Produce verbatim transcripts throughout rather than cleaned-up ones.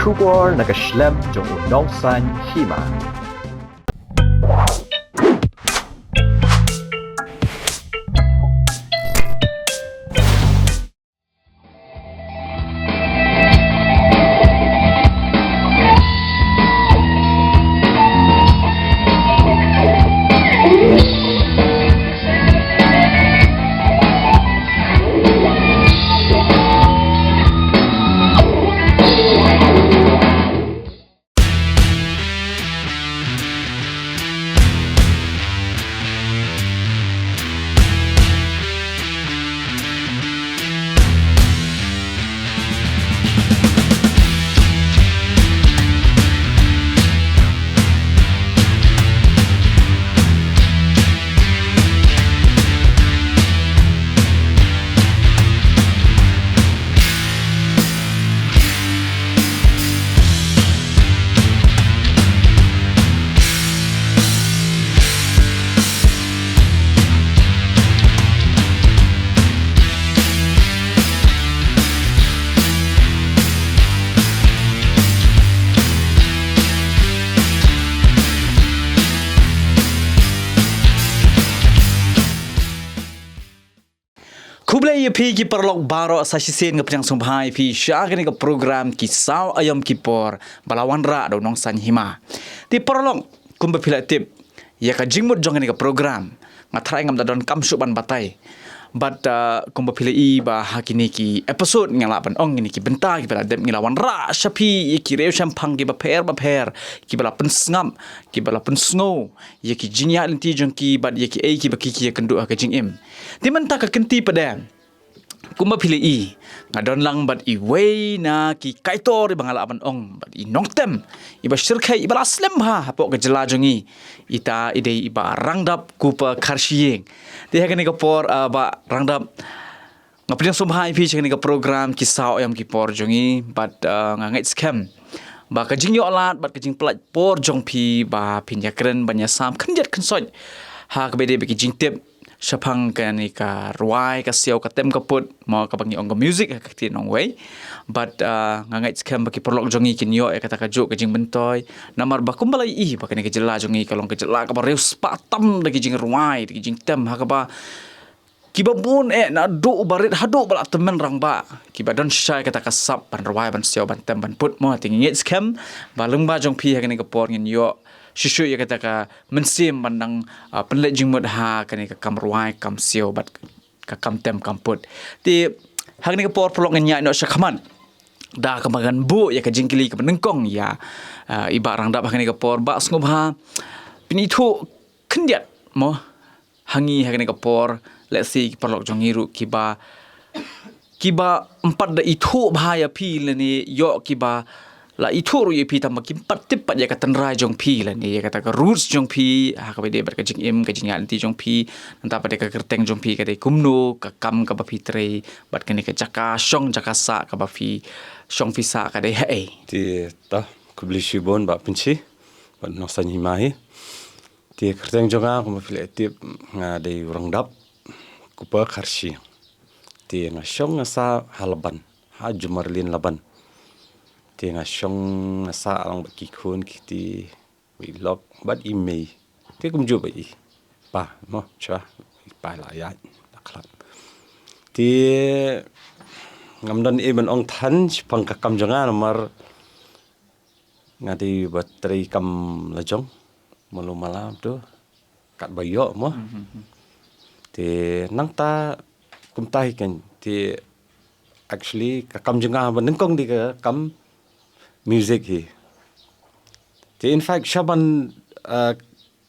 Khubor na ka shlem jong u Nongsaiñ Hima. Khublei ïa phi ki paralok baroh, sa shisien nga pdiang sngewbha ïa phi sha kane ka program Ki Saw Aïom Ki Por ba la wanrah da u Nongsaiñ Hima. Te paralok, kumba phi la tip ïa ka jingmut jong kane ka program, nga tharai ngam da don kam shuh ban batai. But uh, kumba phi la i ba ha kine ki episode nga lah ban ong, kine ki bynta kiba la dep ngi la wanrah sha phi ïa ki riew shemphang kiba pher ba pher, kiba la pynsngap, kiba la pynsngew ïa ki jingïaid lynti jong ki bad ïa kiei kiba ki ki ïakynduh ha ka jingim. Te mynta ka kynti pat de, kumba phi la i, nga don lang bad iwei na ki kaitor iba nga lah ban ong, bad i nongtem iba shyrkhei, iba la slem bha hapoh ka jylla jong ngi. Ita i dei i Bah Rangdap Kupa Kharshiing. Te ha kane ka por, ah, Bah Rangdap, nga pdiang sngewbha ïa phi sha kane ka program Ki Saw Aïom Ki Por jong ngi, bad, ah, nga ngeit skhem ba ka jingïoh lad bad ka jingpynlait por jong phi ba phin ïakren ban ïasam khyndiat khynsoit ha kaba ïadei bad ki jingtip shaphang kane ka rwai ka siaw ka tem ka put, mo, kaba ngi ong ka music ha ka ktien nongwei. But, ah, nga ngeit skhem ba ki paralok jong ngi kin ïoh ïa kata kajuh ka jingmyntoi. Namar ba kumba la i ba kane ka jylla jong ngi ka long ka jylla kaba riewspah tam da ki jingrwai, da ki jingtem, ha kaba kiba bun eh naduh u barit haduh ba la tymmen rangbah, kiba don shisha ïa kata ka sap ban rwai, ban siaw, ban tem, ban put, mo. Te ngi ngeit skhem ba lyngba jong phi ha kane ka por ngin ïoh shisha ïa kata ka mynsiem ban dang, ah, pynleit jingmut ha kane ka kam rwai, kam siaw bad ka kam tem kam put. Te ha kane ka por paralok ngin ïaid noh shakhmat da kaba ngan buh ïa ka jingkylli kaba nyngkong ïa, ah, i Bah Rangdap ha kane ka por. Bah, sngewbha phin ithuh khyndiat, mo, ha ngi ha kane ka por, let's say ki paralok jong ngi ruh kiba, kiba ym pat da ithuh bha ïa phi lane ïoh kiba la ithuh ruh ïa phi tang ba kim pat tip pat ïa ka tynrai jong phi lane ïa kata ka roots jong phi, ha kaba ïadei bad ka jingim, ka jingïaid lynti jong phi. Nangta pat ïa ka kyrteng jong phi ka dei kumno, ka kam kaba phi trei, bad kane ka jaka shong jaka sah kaba phi shong phi sah ka dei haei. Te to, khublei shibun Bah Pynshi bad Nongsaiñ Hima hi. Te kyrteng jong nga kumba phi la tip, nga dei u Rangdap Kupa Kharshiing. Te nga shong nga sah ha Laban, ha Jumarlin Laban. Te nga shong nga sah lang bad ki khun ki kti, i lok bad i mei. Te kumjuh bad i pa, mo, shuwa i pa la ïaid, la khlad. Te ngam don ei ban ong than shaphang ka kam jong nga namar nga dei ba trei kam la jong, malu mala tu, katba ïoh, mo. Mhm. Te nangta kumta hi kan, te actually ka kam jong nga ba nyngkong dei ka kam music hi. Te in fact shaban, ah,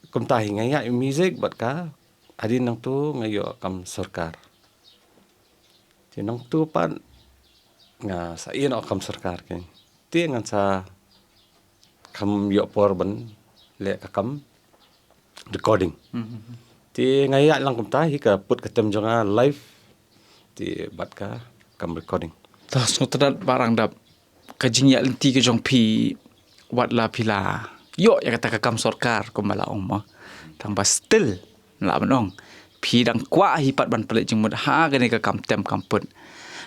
kumta hi nga ïaid music bad ka, hadien nangtu nga ïoh kam sorkar. Te nangtu pat nga sa ïeh noh kam sorkar kein. Te ngan sa kham ïoh por ban leh ka kam recording. Mhm. Te nga ïaid lang kumta hi ka put ka tem jong nga live. Te bad ka kam recording. Te sngewtynnat Bah Rangdap, ka jingïaid lynti ka jong phi, wat la phi la ïoh ïa kata ka kam sorkar kumba la ong, mo, tang ba still, lah ban ong, phi dang kwah hi pat ban pynleit jingmut ha kane ka kam tem kam put.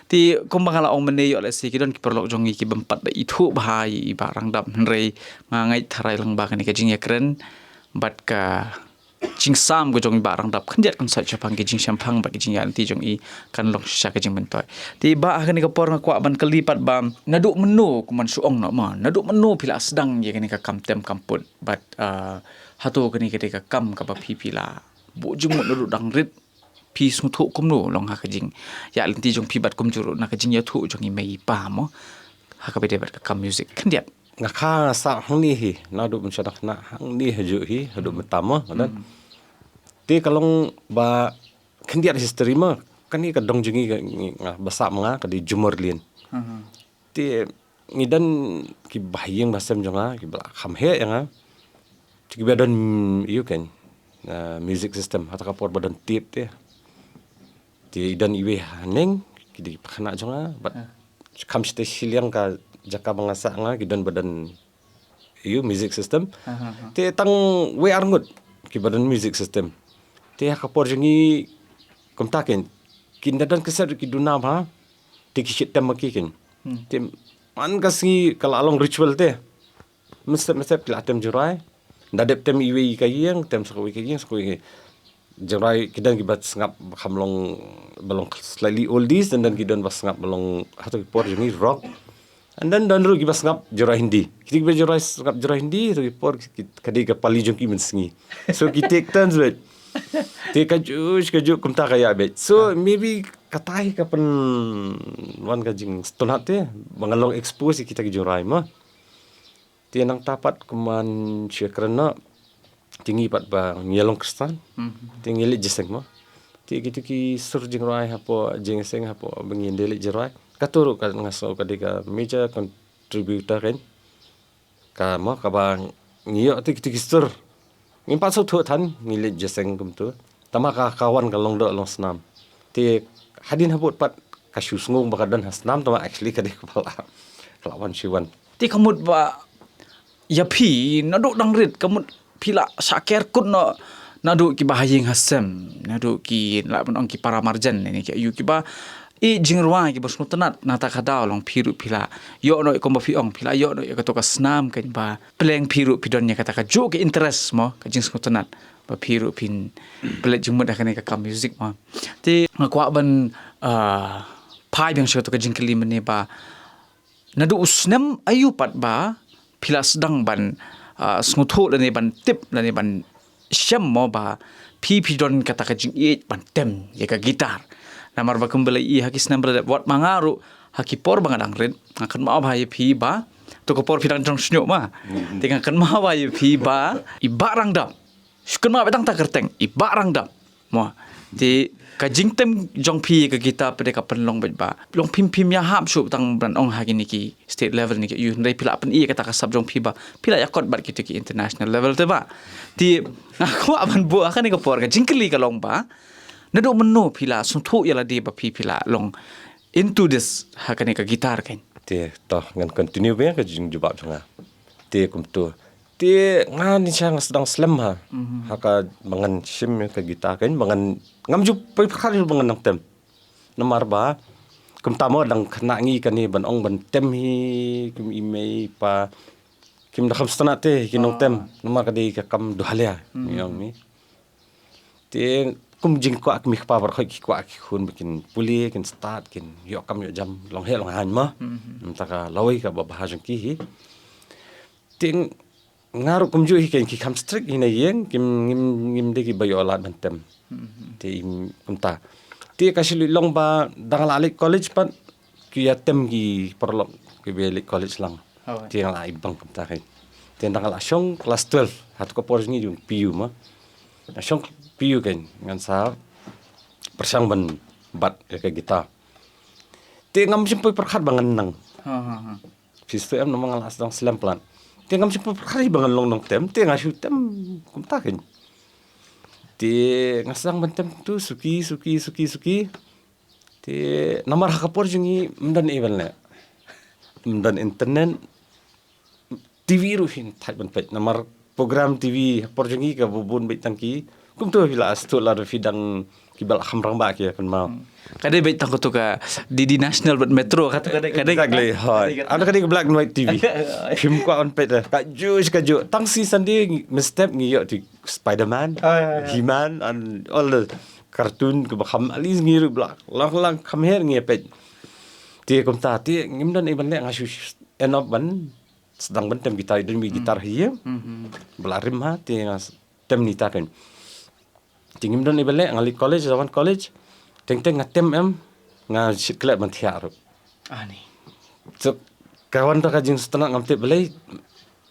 Te kumba nga la ong mynne, ïoh lehse ki don ki paralok jong ngi ki bym pat da ithuh bha ïa i Bah Rangdap, hynrei nga ngeit tharai lang ba kane ka jingïakren bad ka jingsam ka jong i Bah Rangdap khyndiat kan sait shaphang ki jingshemphang bad ki jingïaid lynti jong i, kan long shisha ka jingmyntoi. Te Bah, ha kane ka por nga kwah ban kylli pat ba naduh mynno, kumban shu ong noh mo, naduh mynno phi la sdang ïa kane ka kam tem kam put bad, ah, hato kane ka dei ka kam kaba phi, phi la buh jingmut naduh dang rit, phi sngewthuh kumno long ha ka jingïaid lynti jong phi bad kumjuh ruh na ka jingïathuh jong i mei i pa mo, ha kaba ïadei bad ka kam music khyndiat? Nga kha nga sah hangne hi, naduh ban sdang khynnah hangne hajuh hi haduh mynta mo, nga don. Te ka long ba khyndiat history mo, kane ka dong jong ngi, ka, ngi, nga, ba sah ma nga ka dei Jhumar Lane. Te ngi don ki bahaïing bahasem jong nga kiba la kham heh ïa nga. Te kiba don, ïoh kein, ah, music system, ha kata ka por ba don tape te. Te i don iwei haneng, ki dei ki parkhynnah jong nga, bad kham shata shiliang ka jaka ba nga sah nga, ki don ba don, ïoh, music system. Te tang wei ar ngut kiba don music system. Te ha ka por jong ngi kumta kein, kin da don cassette ki duna bha, te ki shait tem ma ki kein. Te man ka sngi ka la long ritual te. Mynstep mynstep ki la tem Jairai. Da dep tem iwei ka ïing, tem sa kawei ka ïing, sa kawei ka ïing. Jairai ki don kiba sngap ba kham long, ba long slightly oldies, and then ki don ba sngap ba long, ha kata ka por jong ngi, rock. And then don ruh kiba sngap Jairai Hindi. Kita kiba Jairai, sngap Jairai Hindi, ha kata ka por ki, ka dei ka pali jong ki mynsngi. So ki take turns, beit. Te kajuh kajuh kumta ka ïa, beit. So maybe kata hi ka pynwan ka jingsngewtynnat te ba nga long expose ïa kita ki Jairai mo. Te nangta pat kumban shu kren noh, te ngi pat ba ngi long Khristan. Te ngi leit jingïaseng mo. Te kito ki sur jingrwai hapoh jingïaseng hapoh ba ngin da leit jingrwai, kato ruh ka, nga sngew ka dei ka major contributor kein. Ka mo, kaba ngi ïoh te kito ki sur. Ngim pat sngewthuh than, ngi leit jingïaseng kumto. Tangba ka, ka wan ka long doh long snam. Te hadien habud pat ka shu sngew ba ka don ha snam, tangba actually ka dei kaba la, ka la wan shi wan. Te ka mut ba ïa phi naduh dang rit, ka mut phi la shah ker kut noh naduh kiba ha ïing ha sem, naduh ki, lah ban ong, ki para marjan ne ki aïu, kiba ïeit jingrwai, kiba sngewtynnat. Na kata ka daw long phi ruh phi la ïoh noh, kumba phi ong, phi la ïoh noh ïa kato ka snam kein ba pyrshang phi ruh phi don ïa kata kajuh ka interest mo, ka jingsngewtynnat, ba phi ruh phin pynleit jingmut ha kane ka kam music mo. Te nga kwah ban, ah, phai biang sha kato ka jingkylli mynne ba naduh u snem aïu pat ba phi la sdang ban, ah, sngewthuh lane ban tip lane ban shem mo ba phi, phi don kata ka jingïeit ban tem ïa ka guitar? Namar ba kumba la ïohi ha ki snem ba la dep, wat ma nga ruh ha ki por ba nga dang rit, nga kynmaw bha ïa phi ba, to ka por phi dang jrong shñiuh ma. Te nga kynmaw bha ïa phi ba i Bah Rangdap. Shu kynmaw beit tang kata ka kyrteng, i Bah Rangdap. Mo. Te ka jingtem jong phi ïa ka guitar pat de ka pynlong beit ba long phim, phim ïahap shuh tang ban ong ha kine ki state level ne ki aïu, hynrei phi la pyni ïa kata ka sap jong phi ba phi la ïakot bad kito ki international level te Bah. Te nga kwah ban buh ha kane ka por, ka jingkylli ka long ba naduh mynno phi la sngewthuh ïa lade ba phi, phi la long into this ha kane ka guitar kein? Te to ngan continue beit ka jingjubab jong nga. Te kumto. Te nga nyngkong nga sdang slem ha. Ha kaba ngan shim ïa ka guitar kein, ba ngan, ngam ju poi pyrkhat ruh ba ngan nang tem. Namar ba kumta mo, dang khynnah ngi, kane ban ong ban tem hi, kim, i mei i pa kim da kham sngewtynnat te ki nongtem. Namar ka dei ka kam duhalia, ngi ong ni. Te kum jingkwah ki mei ki pa baroh, ki kwah ki khun ba kin pule, kin stad, kin ïoh kam ïoh jam, long heh long haiñ mo. Mynta ka lawei kaba bha jong ki hi. Te nga ruh kumjuh hi kein, ki kham strict hi na ïing, kim, ngim, ngim dei kiba ïoh lad ban tem. Te im kumta. Te ka shu long ba dang la leit college pat, ki ïa tem ki paralok kiba leit college lang. Te nga la ibang kumta kein. Te dang la shong class twelve, ha kato ka por ngi ju P U ma. Nga shong P U kein, ngan sa pyrshang ban bat ïa ka guitar. Te ngam shym poi pyrkhat ba ngan nang. Phi sngewthuh em, namar nga la sdang slem palat. Te ngam shym poi pyrkhat hi ba ngan long nongtem, te nga shu tem kumta kein. Te nga sdang ban tem tu suki, suki, suki, suki. Te namar ha ka por jong ngi ym don ei ban leh. Ym don internet, T V ruh ym thait ban peit. Namar program T V ha por jong ngi kaba bun beit tang ki Kumto phi la sdang, lada phi dang kiba la kham rangbah ki pynmaw. Ka dei beit tang kato ka D D National bad Metro, kato ka dei, ka dei. Exactly, hooid. Ano ka dei ka black and white T V. Phim kwah ban peit de. Kajuh, kajuh. Tang shi Sunday mynstep ngi ïoh te Spider-Man, He-Man, and all the cartoon kiba kham, at least ngi ruh ba la long lang kham her ngi peit. Te kumta te ngim don ei ban leh, nga shu end up ban sdang ban tem guitar, don mi guitar hi. Ba la rim ha te nga tem nita kan. Te ngim don ei ba leh, nga leit college, la wan college. Teng teng nga tem em, nga shit klet ban thiah ruh. Ani. So ka wan ta ka jingsngewtynnat, ngam tip balei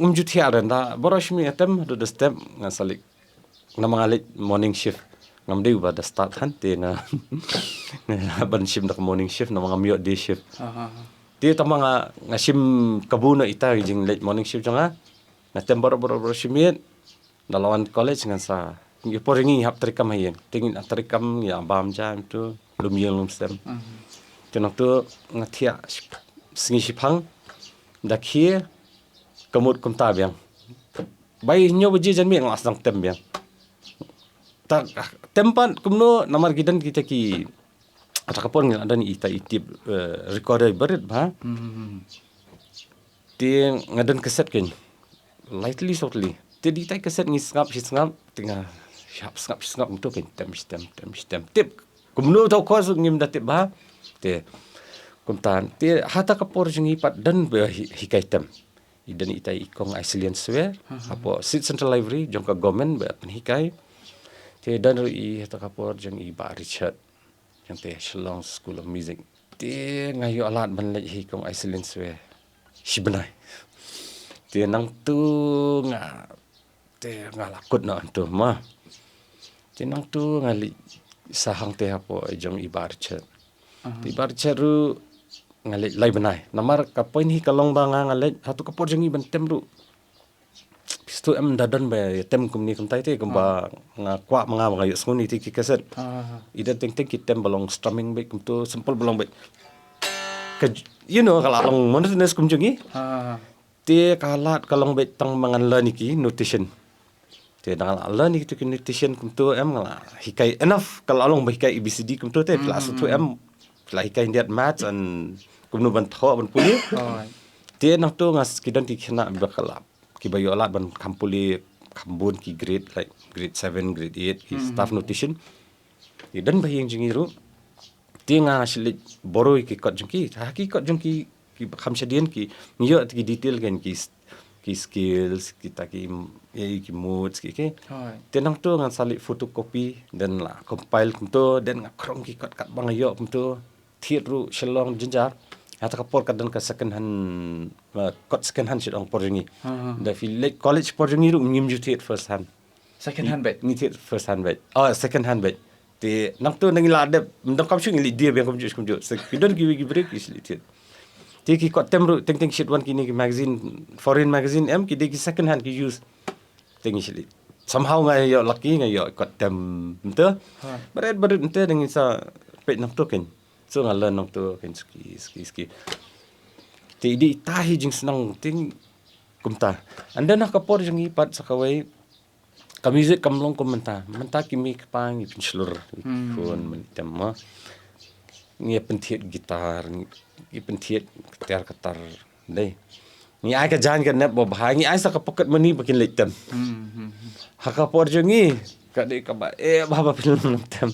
ngam ju thiah re. Nda baroh shi miet nga tem, haduh da step nga sa leit. Namar nga leit morning shift, ngam dei uba da start hangne, nga nga ban shim da ka morning shift, namar ngam ïoh day shift. Te tang ba nga, nga shim kabu noh ita i jingleit morning shift jong nga. Nga tem baroh baroh baroh shi miet. Nda la wan college ngan sa, ngi por ngi hap treikam ha ïing. Te ngin treikam ïa bam jam tu, lum ïing lum sem. Te nangtu nga thiah sngi shiphang, da khie ka mut kumta biang. Bai hynñiew baje janmiet nga la sdang tem biang. Ta tem pat kumno, namar ki don kita ki, ta ka por ngi la don ita i tip, eh, recorder barit ba. Te nga don kaset kan. Lightly, softly. Te di tai kaset ngi sngap shi sngap, te nga shap sngap shi sngap, nto kan tem shi tem, tem shi tem. Tip. Kumno tau kos ngim da tip ba. Te kumta te ha ta ka por jong ngi pat don ba hi-, hikai tem. I don ita i kong Icelyn Swer hapoh State Central Library jong ka government ba pynhikai. Te don ruh i ha ta ka por jong i Bah Richard, jong te Shillong School of Music. Te nga ïoh lad ban leit hi kong Icelyn Swer shi bnai. Te nangtu nga, te nga la kut noh nangtu ma. Te nangtu nga leit sa hangte hapoh jong i Bah Richard. Te i Bah Richard ruh nga leit lai bnai. Namar ka point hi ka long ba nga, nga leit ha tu ka por jong ngi ban tem ruh. Phi sngewthuh em, da don ba ïa tem kumne kumtai te, kumba nga kwah ma nga ba nga ïoh sngew ni te ki kaset. I don teng teng ki tem ba long strumming beit, kumto simple ba long beit. Ka, you know, ka la long monotonous kum jong ngi. Te ka lad ka long beit tang ba ngan learn ïa ki notation. Te da nga la learn ïa ki notation kumto em, nga la hikai enough, ka la long ba hikai A B C D kumto te, phi la sngewthuh em, phi la hikai hyndiat maths and kumno ban thoh ban pule. Te nangto nga s-, ki don ki khynnah ba ka la, kiba ïoh lad ban kham pule, kham bun ki grade, like grade seven, grade eight, ki staff notation. Ki don ba ïing jong ngi ruh. Te nga shu leit borrow ïa ki kot jong ki. Ha ki kot jong ki, kiba kham shadien ki, ngi ïoh ki detail kan ki s-, ki scales, kita ki, ïa ki modes ki, ki. Te nangto ngan sa leit photocopy, then la compile kumto, then nga khrong ki kot katba nga ïoh kumto. Thied ruh shalong jynjar. Ha ta ka por ka don ka second hand, uh, kot second hand sha ka por jong ngi. Da phi leit college por jong ngi ruh ngim ju thied first hand. Second hand beit. Ngi thied first hand beit. Oh, second hand beit. Te nangtu nang ila dep, ndang kam shu ngi leit die biang kumjuh kumjuh. Sa ki don kiwei ki briew ki shu leit thied. Te ki kot tem ruh teng teng shu wan kine ki magazine, foreign magazine em, ki dei ki second hand, ki used. Te ngi shu leit. Somehow nga ïoh lucky, nga ïoh kot tem nte. Barit barit nte, ngi sa peit nangtu kan. So nga learn nangtu kan, suki suki suki. Te i dei ita hi jingsneng, te kumta. And then ha ka por jong ngi pat sa kawei, ka music kam long kum mynta. Mynta ki mei ki pa ngi pynshlur, ngi khun, mynta mo. Ngi pynthied guitar, ngi, ngi pynthied ka tiar ka tar. Dei. Ngi ai ka jaiñ ka nep ba bha, ngi ai sa ka pocket money ba kin leit tem. Ha ka por jong ngi, ka dei kaba eh bha ba phin leit tem.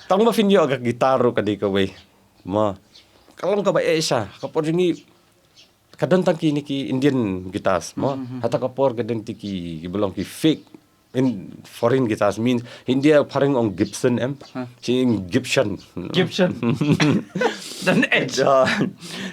Tang ba phin ïoh ka guitar ruh ka dei kawei. Mo. Ka long kaba eh sha, ha ka por jong ngi, ka don tang kine ki Indian guitars mo. Ha ta ka por ka don te ki, kiba long ki fake, in foreign guitars, means India phareng ong Gibson em. Shi Gibson. Gibson. Don Edge.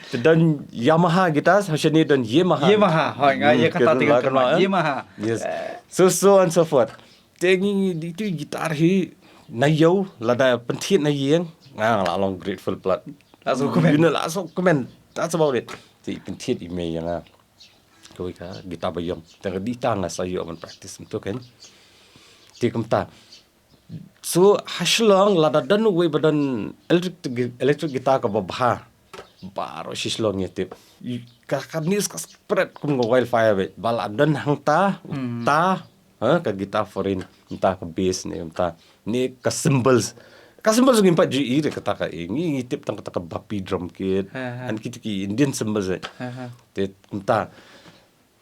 Te don Yamaha guitars, ha shane don Yamaha. Yamaha. Hooid, nga ïa kata te ka don Yamaha. Yes. So, so and so forth. Te ngi dei tu guitar hi na ïew, lada pynthied na ïing, nga la long grateful palat. La sngewkmen. You know, la sngewkmen. That's about it. Te pynthied i mei ïa nga. Kawei ka guitar ba ïong. Te ka dei ta nga sa ïoh ban practice mynta kan. Te kumta. So ha Shillong lada don uwei ba don electric, electric guitar kaba bha, baroh shi Shillong ïa tip. Ka, ka news ka spread kum ka wildfire beit. Ba la don hangta, uta, Ha, ka guitar foreign, mynta ka bass ne, mynta ne ka cymbals. Ka cymbals ngim pat ju i re kata ka i. Ngi, ngi tip tang kata ka bapi drum kit. Ha, ha. And kito ki Indian cymbals eh. Ha, ha. Te mynta.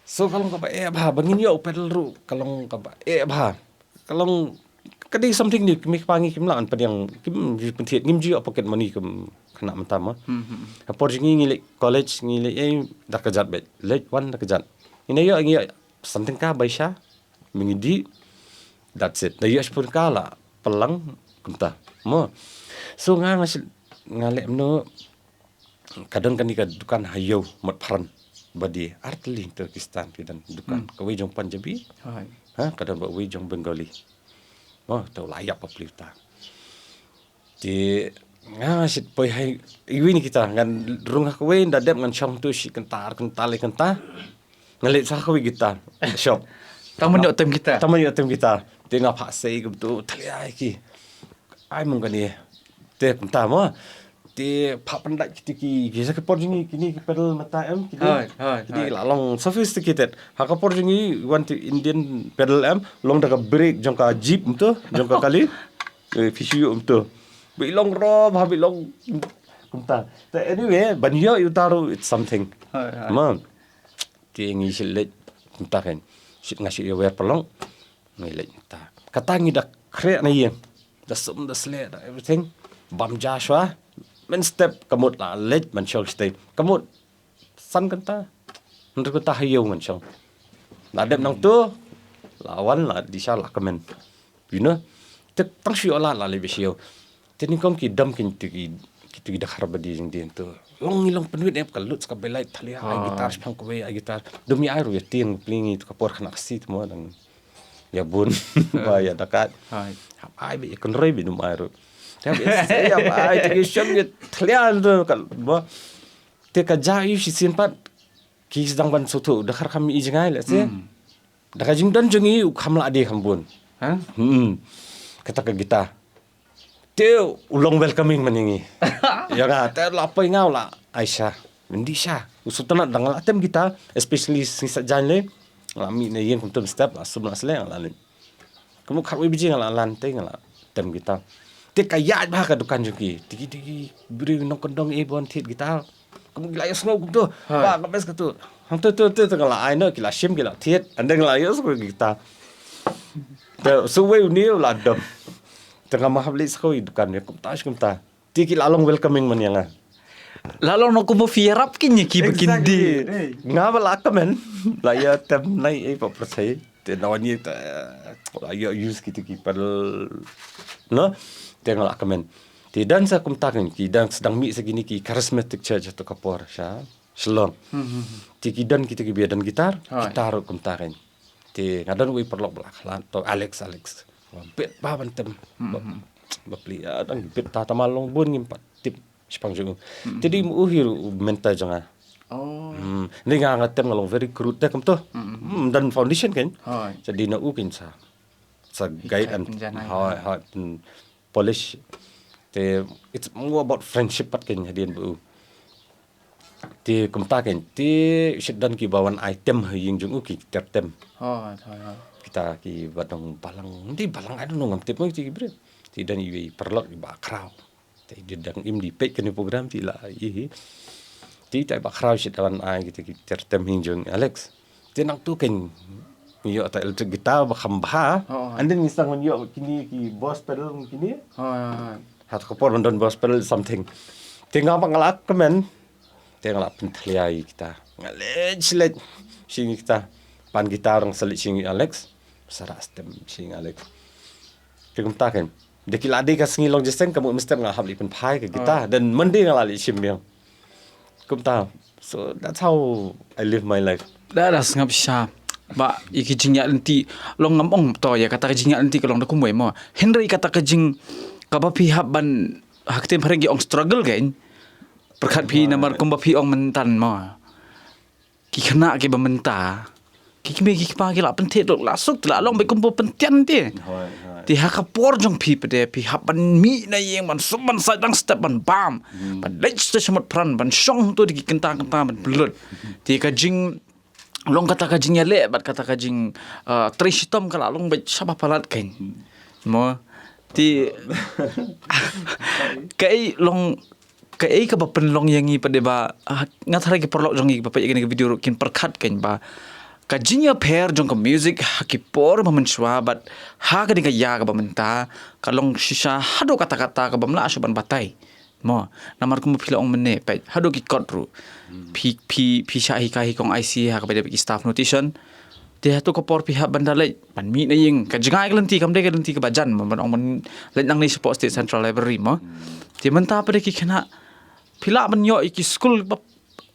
So ka long kaba eh bha, ba ngin ïoh pedal ruh, ka long kaba eh bha. Ka long ka dei something new, kmie kpa ngi kim lah ban pdiang, kim ju pynthied, ngim ju ïoh pocket money kum khynnah mynta mo. Hmm, hmm. Ha por jong ngi ngi leit college, ngi leit eh da ka jat beit. Leit wan da ka jat. Ngi ïoh, ngi ïoh san tyngka bai sha, mynta ngi dih. That's it. Da ïoh shiphew tyngka la pynlang kumta. Mo. So nga nga shu, nga leh mano, ka don kane ka dukan ha ïew Motphran. Ba dei ar tylli to ki stand ki don dukan. Hmm. Kawei jong Punjabi. Hai. Ha, ka don ba wei jong Bengali. Oh, to la ïap bapli uta. Te nga shit poi hai iwi ni kita ngan rung ha kawei, nda dep ngan shong tu shi kynta ar kynta le kynta. Ngan leit sha kawei kita shop. Tang ban ïoh tem kita. Tang ban ïoh tem kita. Te nga phah sei kumtu, thalia ki. Ai mong kane. Te kumta mo. Te phah pyndait kiti ki, ki sa ki por jong ngi, kini ki pedal mynta em, kini. Hoi, hoi, kini hoi. La long sophisticated. Ha ka por jong ngi, wan ti Indian pedal em, long da ka brake jong ka jeep kumtu, jong ka kali. Eh, phi shu ïoh kumtu. Ba i long rob, ha ba i long kumta. Te anyway, ban ïoh ïa uta ruh, it's something. Hoi, hoi. Mo. Te ngi shu leit kumta kan. Shu nga shu ïa wer paralok. Ngi leit kumta. Kata ngi da khreh na ïing. Da sum da sleh da everything. Bam ja shwa. Mynstep ka mut la leit ban shong shatei. Ka mut san kynta. Hynriew kynta ha ïew ngan shong. La dep nangtu. La wan la dih sha la kmen. You know. Te tang shu ïoh la la leit ba sha ïew. Te nyngkong ki dam kito ki, kito ki dkhar ba die jingdien to. Long ngi long pynwit eh ka lut sa ka belait, thalia ai guitar, shaphang kawei ai guitar. Dum ngi ai ruh ïa tieng pli ngi to ka por khynnah ka sngi to mo dang ïa bun ba ïa dakat. Hai. Hap ai ba ïa kynroi ba dum ai ruh. Te hap ai te ki shem ïa thalia to ka ba. Te ka ja ïa shisien pat ki sdang ban sngewthuh dkhar kham i jngai lehse. Hmm. Da ka jingdon jong ngi u kham lah die kham bun. Ha? Hmm. Kata ka guitar. Te u long welcoming man ïa ngi. Ïa nga te la poi nga u la ai sha. Myndi sha. U sngewtynnat da nga la tem guitar, especially sngi Saitjaiñ lei. Nga la mih na ïing kumtu mynstep, la sum la sleh nga la leit. Kumno khatwei baje nga la lan te nga la tem guitar. Te ka ïaid bha ka dukan jong ki. Te ki, te ki briew nongkyndong eh ba wan thied guitar. Kumno ki la ïohsngew kumtu. Hai. Ba ka best katu. Hangtu tu tu tu nga la ai noh, ki la shim, ki la thied. And then nga la ïohsngew guitar. Te shuwei une u la dom. Te nga ma hap leit sha kawei dukan ne kumta shi kumta. Te ki la long welcoming man ïa nga. La long noh kumba phi ïarap kine ki ba kin die. Exactly. Nga ba la kmen. La ïa tem nai ei ba pyrthei. Te na wan ïa te, la ïa use kito ki pedal. No? Te nga la kmen. Te don sa kumta kan ki dang sdang mih sa kine ki charismatic church ha to ka por sha Shillong. Hmm, hmm, hmm. Te ki don kito kiba ïadon guitar, hai, guitar kumta kan. Te nga don uwei paralok ba la khlad to Alex, Alex. Bit ba ban tem. Hmm, hmm. Ba pli, ah, dang bit ta tama long bun ngim pat tip shaphang jong u. Hmm. Te dei ma u hi ruh u mentor jong nga. Oh. Hmm. Ni nga nga tem nga long very crude te kumto. Hmm. Hmm, don foundation kan. Hai. Te dei na u kan sa, sa guide and, hai, hai, pyn polish. Te it's more about friendship pat kan hadien ba u. Te kumta kan, te shet don kiba wan ai tem ha ïing jong u ki ter tem. Hai, hai, hai. Kita kiba dang balang, di balang, I don't know, ngam tip mo kito ki briew. Te don iwei paralok iba khraw. Te i dang im, i peit kane program te i la ïohi. Te ita iba khraw shet wan ai kita ki ter tem ha ïing jong Alex. Te nangtu kan ïoh ta electric guitar ba kham bha. Oh, oh. And then ngi sdang wan ïoh kine ki Boss pedal kine. Oh, oh, oh. Ha to ka por ban don Boss pedal something. Te nga ba nga la kmen. Te nga la pynthalia ïa kita. Nga leit shi leit shi ïing kita. Pan guitar nga sa leit shi ïing Alex. Sa rah stem shi ïing Alex. Te kumta kan. Da ki la dei ka sngi long jingïaseng, ka mut mynstep nga hap leit pynphai ka guitar. Ah. Then Monday nga la leit shim biang. Kumta. So that's how I live my life. Da, da sngap shisha. Ba ïa ki jingïaid lynti long, ngam ong to ïa kata ka jingïaid lynti ka long da kumwei mo. Hynrei kata ka jing, kaba phi hap ban, ha ka ktien phareng ki ong struggle kan. Pyrkhat phi, ah, namar kumba phi ong mynta mo. Ki khynnah kiba mynta, ki kmie ki kpa ki la pynthied ruh la suk, la long beit kumba pyntian te. Hooid, hooid. Te ha ka por jong phi pat de phi hap ban mih na ïing ban sum ban sait dang step ban bam. Hmm. Ban leit sha Motphran ban shong tu da ki kynta kynta ban pynlut. Te ka jing, long kata ka jingïaleh bad kata ka jing, ah, trei shitom ka la long beit shaba palat kein. Mo. Te kaei long, kaei kaba pynlong ïa ngi pat de ba, ah, nga tharai ki paralok jong ngi ba peit ïa kane ka video ruh kin pyrkhat kein ba ka jingïapher jong ka music ha ki por ba mynshuwa bad ha kane ka ïa kaba mynta ka long shisha haduh katta katta kaba ym lah shuh ban batai. Mo, namar kumba phi la ong mynne, peit, haduh ki kot ruh. Phi, phi, phi shah hikai hi kong I C ha kaba dei bad ki staff notation. Te hato ka por phi hap ban da leit ban mih na ïing, ka jngai ka lynti, kam dei ka lynti kaba jan, mo, ban ong ban leit nangne shapoh State Central Library, mo. Te mynta pat de ki khynnah phi lah ban ïoh ïa ki skul ba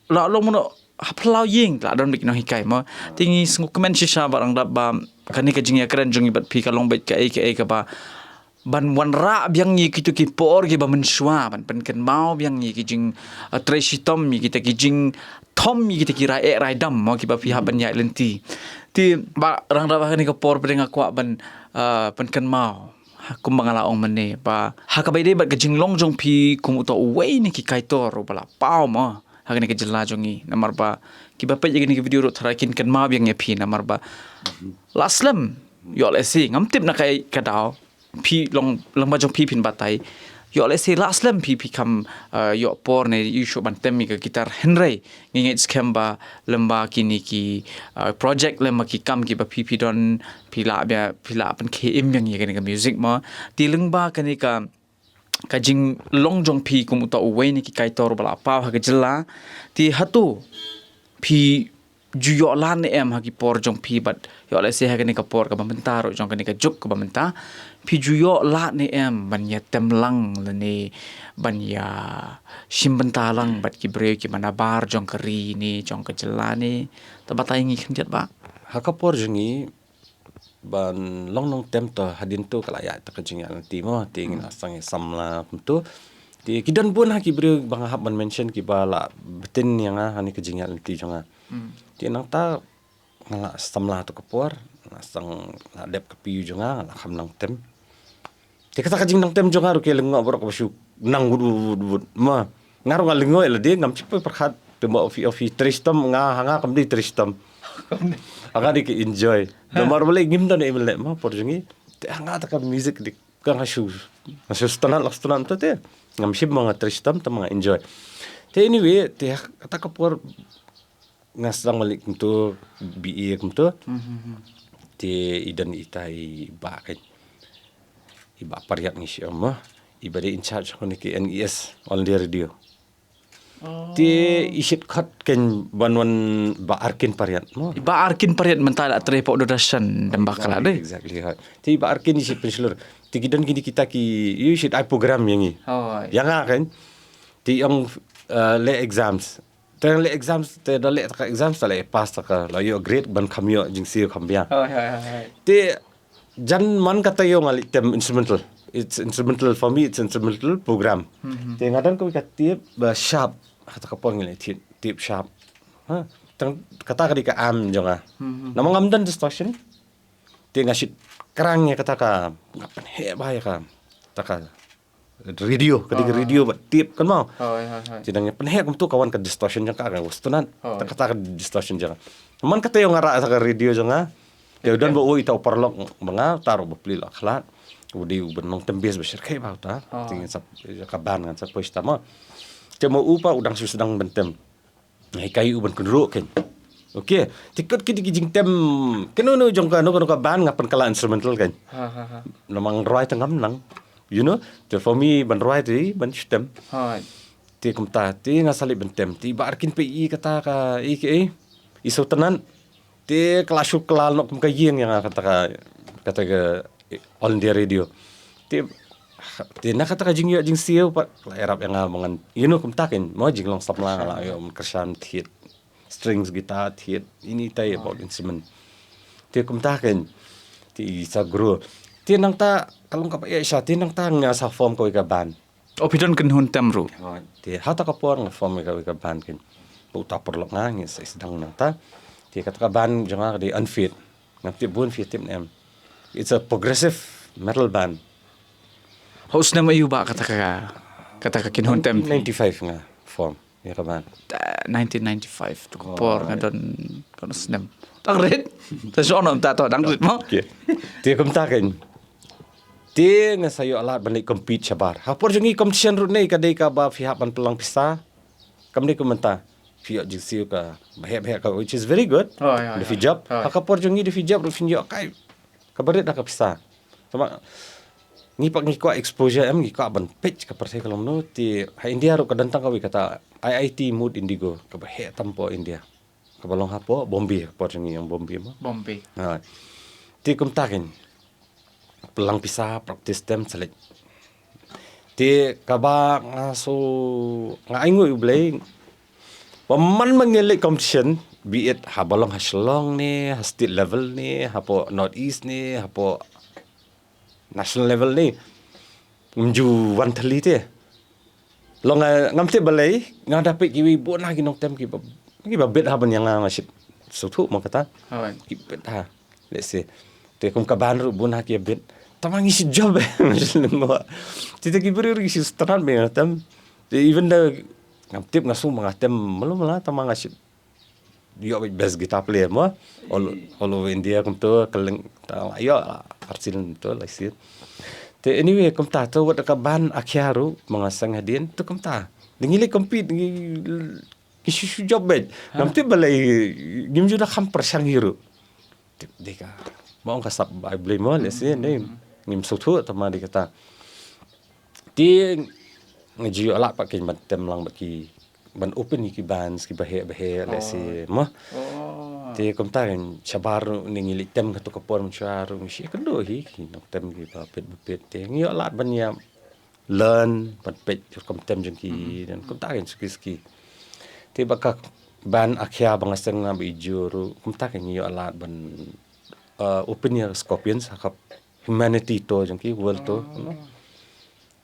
la long mano ha phyllaw ïing, la don bad ki nonghikai, mo. Te ngi sngewkmen shisha Bah Rangdap ba kane ka jingïakren jong ngi bad phi ka long beit kaei kaei kaba ban wanrah biang ïa kito ki por kiba mynshuwa, ban pynkynmaw biang ïa ki jing, uh, trei shitom, ïa kita ki jingthom, ïa kita ki rai eh rai dam, mo, kiba phi hap ban ïaid lynti. Te Bah Rangdap, ha kane ka por pat de nga kwah ban, uh, pynkynmaw, ha, kumba nga la ong mynne, ba ha kaba ïadei bad ka jinglong jong phi kum uta uwei na ki kaitor uba la paw, mo, ha kane ka jylla jong ngi, namar ba kiba peit ïa kane ka video ruh tharai kin kynmaw biang ïa phi, namar ba la slem, ïoh lehse, ngam tip na kaei ka daw phi long, lyngba jong phi phin batai. Ïoh lehse la slem phi, phi kham, uh, ïoh por ne ïoh shuh ban tem ïa ka guitar, hynrei ngi ngeit skhem ba lyngba kine ki, uh, project, lyngba ki kam kiba phi, phi don, phi lah bia, phi lah pynkhie im biang ïa kane ka music, mo. Te lyngba kane ka, ka jinglong jong phi kum uta uwei na ki kaitor ba la paw ha ka jylla, te hato phi ju ïoh lad ne em ha ki por jong phi bad ïoh lehse ha kane ka por kaba mynta ruh jong kane ka juk kaba mynta, phi ju ïoh lad ne em ban ïa tem lang lane ban ïa shim bynta lang bad ki briew kiba nabar jong ka ri ne jong ka jylla ne? Ta batai ngi khyndiat, Bah. Ha ka por jong ngi ban long nongtem to hadien to ka la ïaid ta ka jingïaid lynti, mo, te ngi la sdang ïa samla kumto. Te ki don bun ha ki briew ba nga hap ban mention kiba la btin ïa nga ha kane ka jingïaid lynti jong nga. Te nangta nga la samla to ka por, nga sdang la dep ka P U jong nga, nga la kham nang tem. Te kata ka jingnang tem jong nga ruh ka lyngngoh baroh kaba shu nang wut wut wut wut. Ma nga ruh nga lyngngoh ïa lade, ngam shym pyrkhat te ba phi, phi trei shitom, nga ha nga kam dei trei shitom. Ha nga dei ka enjoy. Namar balei ngim don ïa lade, ma por jong ngi te ha nga ta ka music dei ka nga shu, nga shu sngewtynnat, la sngewtynnat te. Ngam shym, ma nga trei shitom te ma nga enjoy. Te anyway, te ha kata ka por nga sdang malik kumto, B A kumto. Te i don ita i bah, kan, i bah Pariat ngi shu ong, ma i ba dei in charge kane ka N E S, All India Radio. Te i shit khot kan ban wan, bah Arkin Pariat, ma i bah Arkin Pariat mynta la trei pok Doordarshan dang bakla dei. Exactly, hoi. Te i bah Arkin i shit pynshlur. Te ki don kine kita ki, i shit ai program ïa ngi. Hoi. Ïa nga, kan. Te i ong, eh, leh exams. Te leh exams, te da leh ta ka exams, te leh pass ta ka, la ïoh grade ban kham ïoh jingsiew kham biang. Hoi, hoi, hoi, hoi. Te jan man kata ïoh nga leh tem instrumental. It's instrumental for me, it's instrumental program. Te nga don kawei ka tape ba sharp, kata ka por ngi leh tape, tape sharp. Ha, tang kata ka dei ka amp jong nga. Namar ngam don distortion. Te nga shit krang ïa kata ka, nga pynheh bha ïa ka, ta ka radio, ka dei ka radio bad tape, kan, ma. Hoi, hoi, hoi. Te dang ïa pynheh kumto ka wan ka distortion jong ka, ka was tunat. Hoi. Ta kata ka distortion jong nga. Man kata ïoh nga rah ta ka radio jong nga. Ïa u don ba u ita u paralok ba nga, ta ruh ba plie la khlad. U dei u ban nongtem bass ba shyrkhei bha uta. Te ngan sa, ka band ngan sa poi sha ta, ma. Te ma u pat u dang shu sdang ban tem. Nga hikai u ban kynroh, kan. Okay. Te kut kine ki jingtem, kano kano jong kano kano ka band nga pynkylla instrumental, kan. Ha, ha, ha. Namar rwai te ngam nang. You know, te for me ban rwai te ban shu tem. Hoi. Te kumta, te nga sa leit ban tem. Te i bah Arkin pat i kata ka, i ka, i, i sngewtynnat. Te ka la shu kylla noh kum ka ïing ïa nga kata ka, kata ka, eh, All India Radio. Te, te na kata ka jingïoh jingsiew pat ka la ïarap ïa nga ba ngan, you know, kumta, kan, ma, jinglong samla nga la ïoh ban kyrshan thied. Strings guitar thied, ine ita i pop instrument. Te kumta, kan. Te i sa grow. Te nangta ka long kaba ïaid sha, te nangta nga sa form kawei ka band. O, phi don kynhun tem ruh. Hoi, te ha ta ka por nga form ïa kawei ka band, kan. Ba uta u paralok nga, ngi sa sdang nangta. Te kata ka band jong nga ka dei Unfit. Ngam tip bun phi tip ne em. It's a progressive metal band. Ha u snem aïu bah kata ka, kata ka kynhun tem? Nineteen ninety-five nga form. Ïa ka band. Nineteen ninety-five tu ka por nga don, nga don snem. Dang rit. Te shu ong ym ta to, dang rit mo. Okay. Te kumta kein. Te nga sa ïoh lad ban leit compete shabar. Ha por jong ngi competition ruh ne ka dei kaba phi hap ban pynlang pisa. Kam dei kum mynta. Phi ïoh jingsiew kaba heh heh ka, which is very good. Oh, ïa, Da ïa. phi jop. Oh. Ha ka por jong ngi da phi jop ruh phin ïoh kai kaba rit da ka pisa. Tangba ngi pat ngi kwah exposure em, ngi kwah ban peit ka pyrthei ka long kumno. Te ha India ruh ka don tang kawei kata I I T Mood Indigo kaba heh tam hapoh India. Kaba long hapoh Bombay, ka por jong ngi ïa Bombay mo. Bombay. Ha. Te kumta kein. Pynlang pisa, practice tem, sa leit. Te kaba nga sngew, nga ai nguh ïa U Blei. Ba man ma ngi leit competition, be it haba long ha Shillong ne, ha state level ne, hapoh North East ne, hapoh national level ne, ngam ju wan thylli te. Long, eh, ngam tip balei, nga da peit kiwei bun ha ki nongtem kiba, kiba bit ha ban ïa nga, nga shait sngewthuh mo kata. Hooid. Ki bit ha. Let's say. Te kum ka band ruh bun ha ki bit. Tangba ngi shu jop eh. Ngi shu lyngngoh. Te te ki briew ruh ki shu sngewtynnat ba nga tem. Te even though ngam tip, nga sngew ba nga tem malu mala, tangba nga shait ïoh beit best guitar player mo. All, all over India kumto, kylleng, ta ïoh la arsien to, la sien. Te anyway, kumta to, wat ka band Akhia ruh ma nga seng hadien to kumta. Ngi leit compete, ngi, ngi shu shu jop beit. Ngam tip balei, ngim ju da kham pyrshang hi ruh. Tip dei ka, ma ong ka sap bai U Blei mo, let's say, ne. Ngim sngewthuh, tangba dei kata. Te nga ju ïoh lad pat kein ban tem lang bad ki, ban open ïa ki bands kiba heh ba heh, let's say, mo. Oh. Te kumta kein shabar ruh ne ngi leit tem kato ka por, mynshwa ruh ngi shu ïakynduh hi ki nongtem kiba peit ba peit, te ngi ïoh lad ban ïa learn, ban peit rukom tem jong ki, dan kumta kein suki suki. Te bad ka band Akhia ba nga seng, nga bad i Ju ruh, kumta kein ngi ïoh lad ban, uh, open ïa Scorpions ha ka Humanity Tour jong ki, World Tour, no?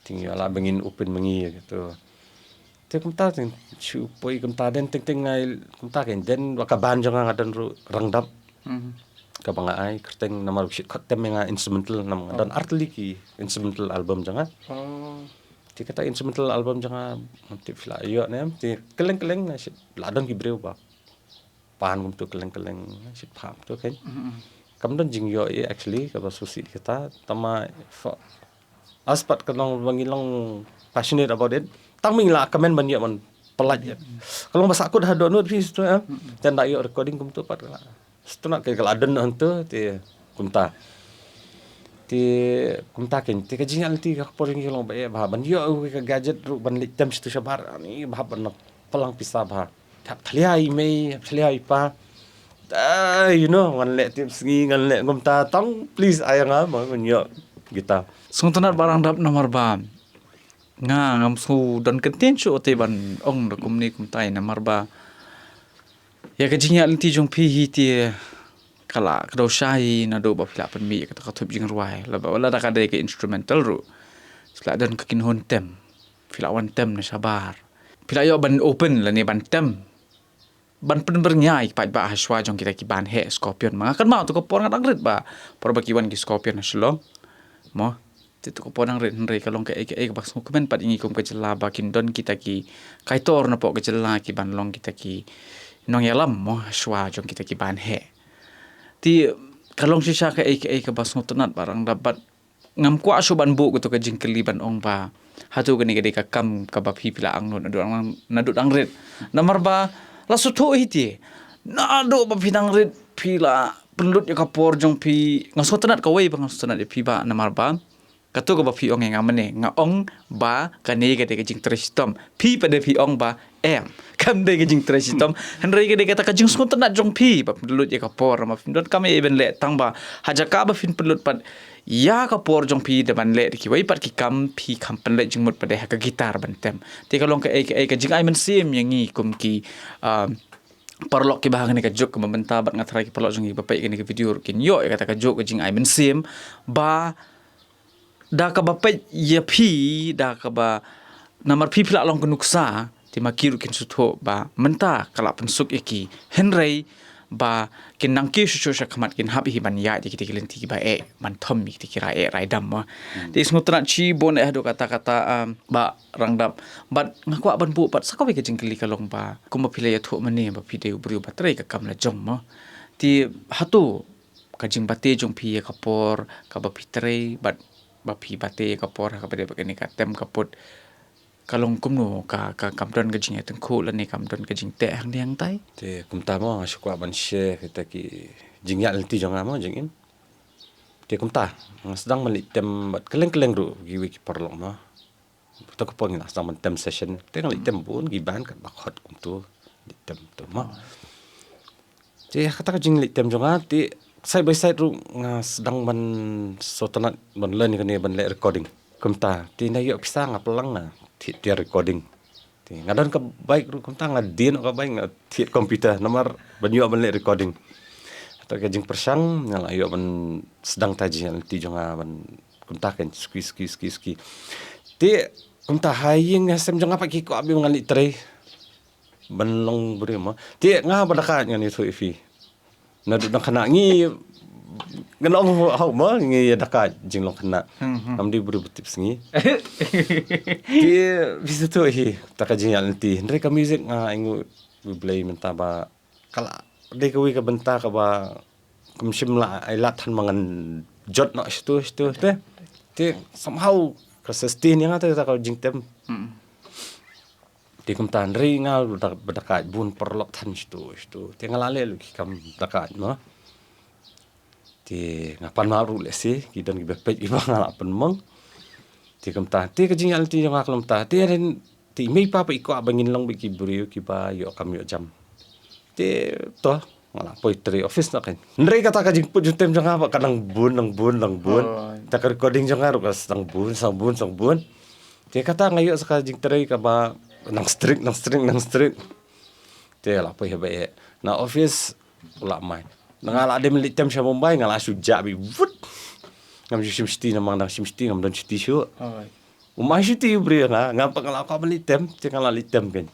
Te ngi ïoh lad ba ngin open ma ngi ïa kato. Te kumta te shu poi kumta, then teng teng nga, kumta kein, then bad ka band jong nga, nga don ruh Rangdap. Mhm. Kaba nga ai kyrteng namar u shait khot tem ïa nga instrumental, namar nga don ar tylli ki instrumental album jong nga. Oh. Te kata instrumental album jong nga, ngam tip phi la ïoh ne em, te kylleng kylleng nga shait la don ki briew ba pan kumto kylleng kylleng, shait pham to kein. Mhm. Kam don jingïoh ïa actually kaba sngewsih kata, tangba for us pat ka long ba ngi long passionate about it. Tang ma ngi la kmen ban ïoh ban pynlait ïa. Ka long ba sahkut ha dohnud phi to, eh. Te ynda ïoh recording kumto pat ka la sngewtynnat, ka la don hangto te kumta. Te kumta kein, te ka jingïaid lynti ka por jong ngi ka long ba eh bha ban ïoh ka gadget ruh ban leit tem shatu shabar, ani bha ban pynlang pisa bha. Hap thalia i mei, hap thalia i pa. Ah, you know, ngan leh tip sngi, ngan leh kumta, tang please ai nga mo ban ïoh guitar. Sngewtynnat Bah Rangdap, namar ba nga ngam sngew don kyntien shuh te ban ong da kumne kumtai, namar ba ïa ka jingïaid lynti jong phi hi te ka la kdew shai naduh ba phi la pynmih ïa kata ka thup jingrwai, lada, lada ka dei ka instrumental ruh, phi la don ka kynhun tem, phi la wan tem na shabar, phi la ïoh ban open lane ban tem, ban pynbyrngia ïa ki paidbah hashwa jong kita ki band heh Scorpion. Ma nga kynmaw tu ka por nga dang rit, ba por ba ki wan ki Scorpion na Shillong, mo. Te tu ka por dang rit, hynrei ka long kaei kaei kaba sngewkmen pat ïa ngi kum ka jylla ba kin don kita ki kaitor napoh ka jylla ki ban long kita ki nongïalam, mo, hashwa jong kita ki band heh. Te ka long shisha kaei kaei kaba sngewtynnat Bah Rangdap, bad ngam kwah shuh ban buh kato ka jingkylli ban ong ba hato kane ka dei ka kam kaba phi, phi la angnud naduh dang, naduh dang rit. Namar ba la sngewthuh hi te, naduh ba phi dang rit phi la pynlut ïa ka por jong phi. Nga sngewtynnat kawei ba nga sngewtynnat ïa phi Bah, namar ba kato kaba phi ong ïa nga mynne, nga ong ba kane ka dei ka jingtrei shitom. Phi pat de phi ong ba em, kam dei ka jingtrei shitom, hynrei ka dei kata ka jingsngewtynnat jong phi ba phi lut ïa ka por, namar phim donkam ei ei ban leh, tang ba ha jaka ba phin pynlut pat ïa ka por jong phi da ban leh da kiwei pat ki kam, phi kham pynleit jingmut pat de ha ka guitar ban tem. Te ka long kaei kaei ka jingai mynsiem ïa ngi kum ki, ah, paralok kiba ha kane ka juk, kaba mynta bad nga tharai ki paralok jong ngi ba peit kane ka video ruh kin ïoh ïa kata ka juk ka jingai mynsiem ba da kaba peit ïa phi, da kaba, namar phi, phi la long ka nuksa, te ma ki ruh kin sngewthuh ba mynta ka la pynsuk ïa ki. Hynrei ba kin nang kiew shuh shuh shakhmat, kin hap hi ban ïaid ïa kita ki lynti kiba eh ban thom ïa kita ki rai eh rai dam mo. Te sngewtynnat shibun eh haduh katta katta, um, Bah Rangdap. Bad nga kwah ban buh pat sa kawei ka jingkylli ka long ba, kumba phi la ïathuh mynne ba phi dei u briew ba trei ka kam la jong mo. Te hato ka jingbate jong phi ïa ka por kaba phi trei bad ba phi bate ïa ka por ha kaba dei ba kane ka tem ka put, ka long kumno, ka, ka kam don ka jingïatyngkhuh lane kam don ka jingteh hangdie hangtai? Te kumta mo, nga shu kwah ban share kita ki jingïaid lynti jong nga mo, jingim. Te kumta, nga sdang ban leit tem bad kylleng kylleng ruh kiwei ki paralok mo. Te ka por ngi la sdang ban tem session, te nga leit tem bun ki band, katba khot kumto, leit tem to mo. Te kata ka jingleit tem jong nga, te side by side ruh nga sdang ban sngewtynnat ban learn ïa kane ban leh recording. Kumta, te nda ïoh pisa nga plang nga thied tiar recording. Te nga don ka bike ruh, kumta nga die noh ka bike, nga thied computer namar ban ïoh ban leh recording. Kata ka jingpyrshang nga la ïoh ban sdang ta jingïaid lynti jong nga ban kumta kan, suki suki suki suki. Te kumta ha ïing ha sem jong nga pat ki kwah bha ba ngan leit trei ban long briew mo. Te nga ba dakaid, ngan ïathuh ïa phi. Naduh dang khynnah ngi, ngan ong haoid mo, ngi ïa dakaid jinglong khynnah. Hmm, hmm. Ngam dei briew ba tipsngi. Te phi sngewthuh hi, ta ka jingïaid lynti. Hynrei ka music nga ainguh U Blei mynta ba ka la dei kawei ka bynta kaba kam shym la ai lad than ba ngan jot noh shatu shatu te. Te somehow ka sustain ïa nga te ta ka jingtem. Hmm. Te kumta, hynrei nga ba dakaid bun paralok than shatu shatu. Te nga la leh lut ki kam dakaid mo. Te nga pan map ruh lehse, ki don kiba peit kiba nga la pynmong. Te kumta, te ka jingïaid lynti jong nga ka long kumta. Te ren, te i mei i pa pat i kwah ba ngin long beit ki briew kiba ïoh kam ïoh jam. Te to, nga la poi trei office noh kan. Hynrei kata ka jingput jingtem jong nga ba ka dang bun, dang bun, dang bun. Oh. Ta ka recording jong nga ruh ka sdang bun, sdang bun, sdang bun. Te kata nga ïoh sa ka jingtrei kaba nang strict, nang strict, nang strict. Te la poi ha ba eh. Na office u la mai. Na nga la dei ban leit tem sha Mumbai, nga la shu jah beit vut. Ngam ju shim shuti namar dang shim shuti ngam don shuti shuh. Hooid. U mai shuti u briew nga, nga pat nga la kwah ban leit tem, te nga la leit tem kan.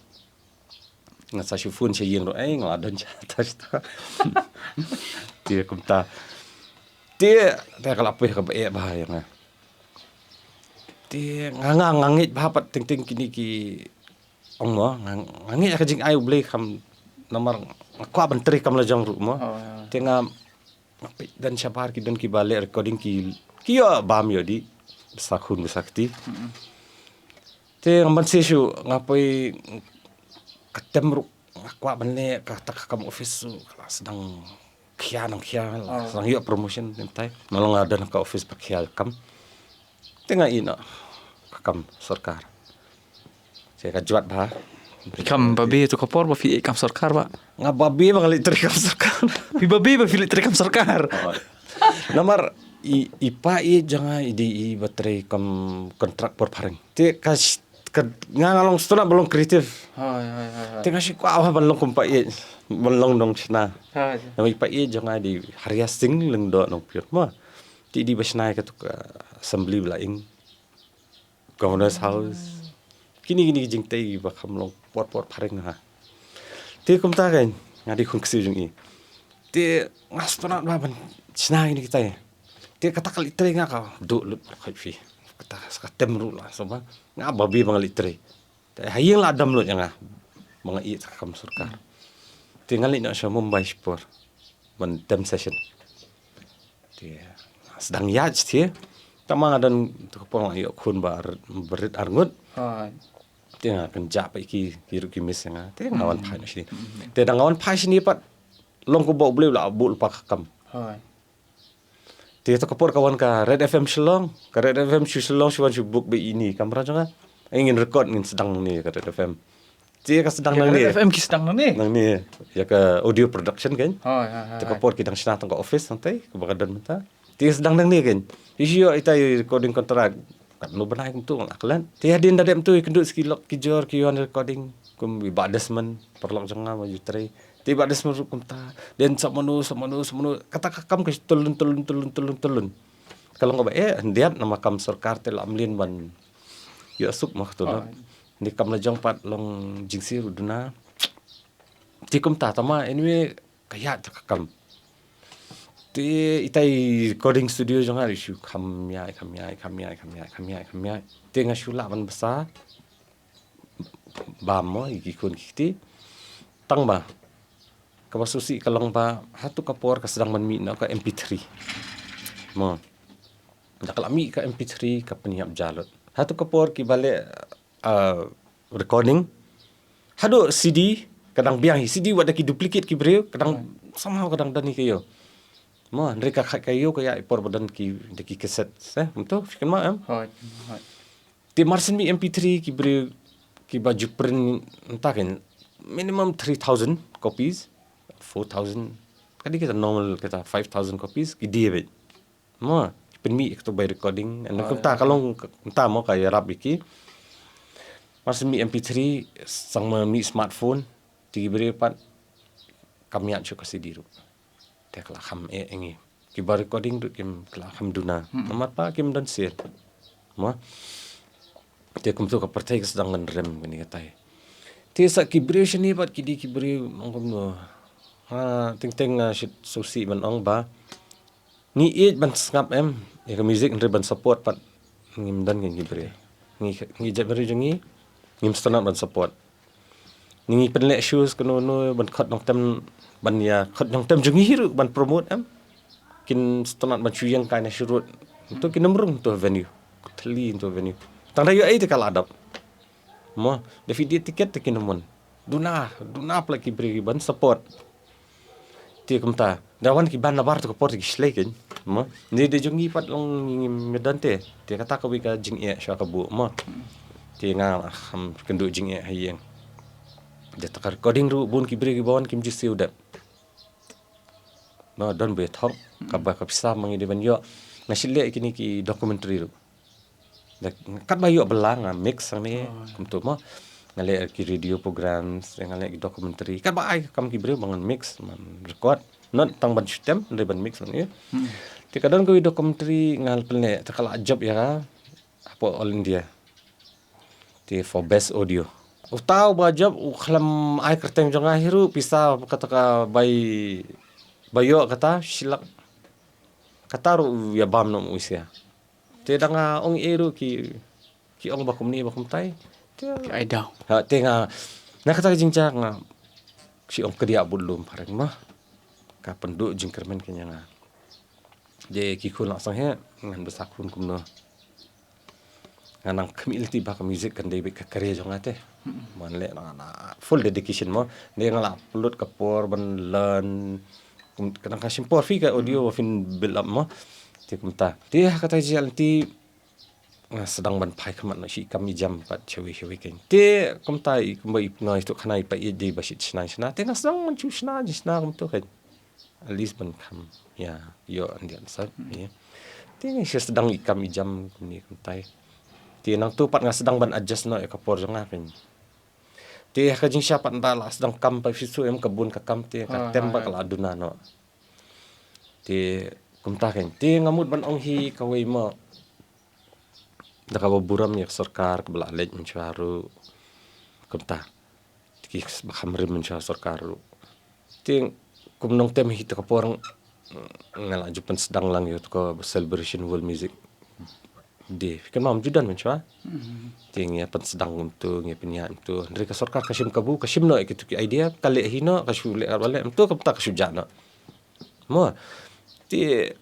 Nga sa shu phone sha ïing ruh, eh, nga la don sha ta sha ta. Te kumta. Te, te ka la poi ka ba eh bha ïa nga. Te nga, nga, nga ngeit bha pat teng teng kine ki ong mo, nga, nga ngeit ka jingai U Blei kam namar nga kwah ban trei kam la jong ruh mo. Oh, ya. Te nga, nga peit don shabar ki don kiba leh recording ki, ki ïoh bam ïoh dih. Sa khun sa kti. Mm-mm. Te nga ban shisha nga poi ka tem ruh nga kwah ban leh kata ka kam office ruh ka la sdang khia nang khia la. Oh. Sdang ïoh promotion mynta. Nga long nga don ka office ba khia kam. Te nga ïeh noh ka kam sorkar. Te ka jwat bha. Kam babe tu ka por ba phi ïeh kam sorkar ba. Nga babe ba nga leit trei kam sorkar. Phi babe ba phi leit trei kam sorkar. Oh. Namar i, i pa ïeit jong nga i dei i ba trei kam kontrak por phareng. Te ka sh-, ka, nga, nga long sngewtynnat ba long creative. Hooid, hooid, hooid, hooid. Te nga shu kwah bha ban long kum pa ïeit, ban long nongshna. Hooid. Namar i pa ïeit jong nga i dei Haria Singh Lyngdoh Nongpyiut mo. Te i dei ba shna ïa katu ka assembly ba la ing, Governor's House. Kine, kine ki jingtei ba kham long por por phareng ha. Te kumta kan, nga dei khun ksiew jong i. Te nga sngewtynnat bha ban shna kine kitai. Te kata ka leit trei nga ka duh lut bha, kata ka tem ruh la, so ba nga babe ba nga leit trei. Te ha ïing la dam lut ïa nga ba nga ïeh sa ka kam sorkar. Te nga leit noh sha Mumbai shipor ban tem session. Te sdang ïaid te, tang ma nga don tu ka por nga ïoh khun ba rit, ba rit arngut. Hooid. Te nga kynjah pat ïa ki, ki ruh ki miss ïa nga. Te nga wan phai noh shane. Te da nga wan phai shane pat, long kumba U Blei u la buh lypa ka kam. Hooid. Te tu ka por ka wan ka Red F M Shillong, ka Red F M shu Shillong shu wan shu book beit ine i kamra jong nga. Ai ngin record, ngin sdang nangne ka Red F M. Te ka sdang nangne. Red F M ki sdang nangne? Nangne. Ïa ka audio production kan. Hooid, hooid, hooid. Tu ka por ki dang shna tang ka office hangtai, kaba ka don mynta. Te sdang nangne kan. Ïa shu ïoh ita i recording contract. Katno bnai kumtu nga la klet. Te hadien da dep tu ïa kynduh sa ki lok ki jor ki wan recording. Kum i Bah Desmond, paralok jong nga ba ju trei. Te i Bah Desmond ruh kumta. Dien sa mano, sa mano, sa mano. Kata ka kam ka tyllun, tyllun, tyllun, tyllun, tyllun. Ka long kaba eh, hyndiat namar kam sorkar te la mlien ban ïoh suk ma katu na. Hooid. Ni kam la jong pat long jingsiew ruh duna. Te kumta tang ma, anyway, Ka ïaid ta ka kam. Te ita i recording studio jong nga ri shu kham ïaid, kham ïaid, kham ïaid, kham ïaid, kham ïaid, kham ïaid. Te nga shu lah ban bsa bam mo ïa ki khun ki kti. Tang ba kaba sngewsih ka long ba hato ka por ka sdang ban mih noh ka M P three. Mo. Da ka la mih ka M P three ka pynïap ja lut. Hato ka por kiba leh, uh, recording. Haduh C D ka dang biang hi, C D wat da ki duplicate ki briew, ka dang somehow ka dang don hi ka ïew. Mo, hynrei ka khat ka ïew ka ïa i por ba don ki, da ki cassette, eh, mynta phi kynmaw em? Hooid, hooid. Te mar shen mih M P three ki briew kiba ju print mynta kan minimum three thousand copies, four thousand, ka dei kita normal kita five thousand copies, ki dei beit. Mo, pynmih ïa kato bai recording. And kumta ka long kumta mo ka ïarap ïa ki. Mar shen mih M P three, sdang ma mih smartphone, te ki briew pat kam ïaid shuh ka C D ruh. Te ka la kham eh ïa ngi. Kiba recording ruh kim, ka la kham duna. Namar ba kim don sale. Mo. Te kumto ka pyrthei ka sdang ngan rem kane katai. Te sa ki briew shane pat ki dei ki briew ong kumno. Ha, teng teng nga shu sngewsih ban ong ba ngi ïeit ban sngap em ïa ka music, hynrei ban support pat ngim don kein ki briew. Ngi, ngi jaitbynriew jong ngi ngim sngewtynnat ban support. Ngi pynleh shows kano kano ban khot nongtem, ban ïa khot nongtem jong ngi hi ruh ban promote em. Kin sngewtynnat ban shu ïeng kai na shu rud. Nto kin ym rung nto venue. Thylli nto venue. Tang da ïoh ei te ka la dap. Mo, da phi die tiket te kin ym mon. Duna, duna pla ki briew ban support. Te kumta, da wan ki band nabar to ka por te ki shlei kein. Mo, ne de jong ngi pat long ngi me don te. Te kata ka wi ka jingeh sha ka bu mo. Te nga kham kynduh jingeh ha ïing. Da ta ka recording ruh bun ki briew kiba wan kim ju siew dep. No, don be thok kaba ka pisa ma ngi de ban ïoh. Nga shu leh kine ki documentary ruh. Da, katba ïoh bylla nga mix hangne, kumto mo. Nga leh ki radio programs, nga leh ki documentary. Katba ai kam ki briew ba ngan mix, ban record. Not tang ban shu tem, hynrei ban mix hangne. Te ka don kawei documentary nga la pynleh, te ka la jop ïa nga hapoh All India. Te for best audio. Uta uba jop u khlem ai kyrteng jong nga hi ruh, pisa kata ka bai, ba ïoh kata shi lak. Kata ruh u ïa bam noh u sia. Te dang nga ong ei ruh ki, ki ong ba kumne ba kumtai. Te ki ai daw. Ha, te nga, na kata ka jingjia nga shu ong ka dei bud lum phareng ma. Ka pynduh jingkyrmen kein ïa nga. Te ki khun la sangeh, ngan bsa khun kumno. Nga nang khmih lynti ba ka music kan dei beit ka career jong nga te. Man leh na, na full dedication mo. Te nga la pynlut ka por ban learn. Kum, ka dang ka shim por phi ka audio ba phin build up mo. Te kumta. Te ha kata ka jia lynti nga sdang ban phai khmat noh shi kam i jam pat shawei shawei kein. Te kumta i kumba i nga i tu khana i pa i dei ba shi shna shna. Te nga sdang ban shu shna ji shna kumto kein. At least ban kham ïa ïoh ndian sat. Te nga shu sdang i kam i jam kumne kumtai. Te nangto pat nga sdang ban adjust noh ïa ka por jong nga kein. Te ha ka jingshisha pat nda la sdang kam pa phi shu em ka bun ka kam te ka tem ba ka la duna noh. Te kumta kein. Te nga mut ban ong hi kawei mo. Da kaba burom ïa ka sorkar kaba la leit mynshuwa ruh. Kumta. Te ki ba kham rim mynshuwa sorkar ruh. Te kum nongtem hi te ka por nga la ju pynsdang lang ïa ka celebration World Music Day. Kan mam ju don mynshuwa. Te ngi pynsdang kumto, ngi pynïaid kumto. Hynrei ka sorkar ka shim kabu, ka shim noh ïa kitu ki idea, ka leh hi noh, ka shu leh ka ba leh, kumto kumta ka shu jah noh. Mo. Te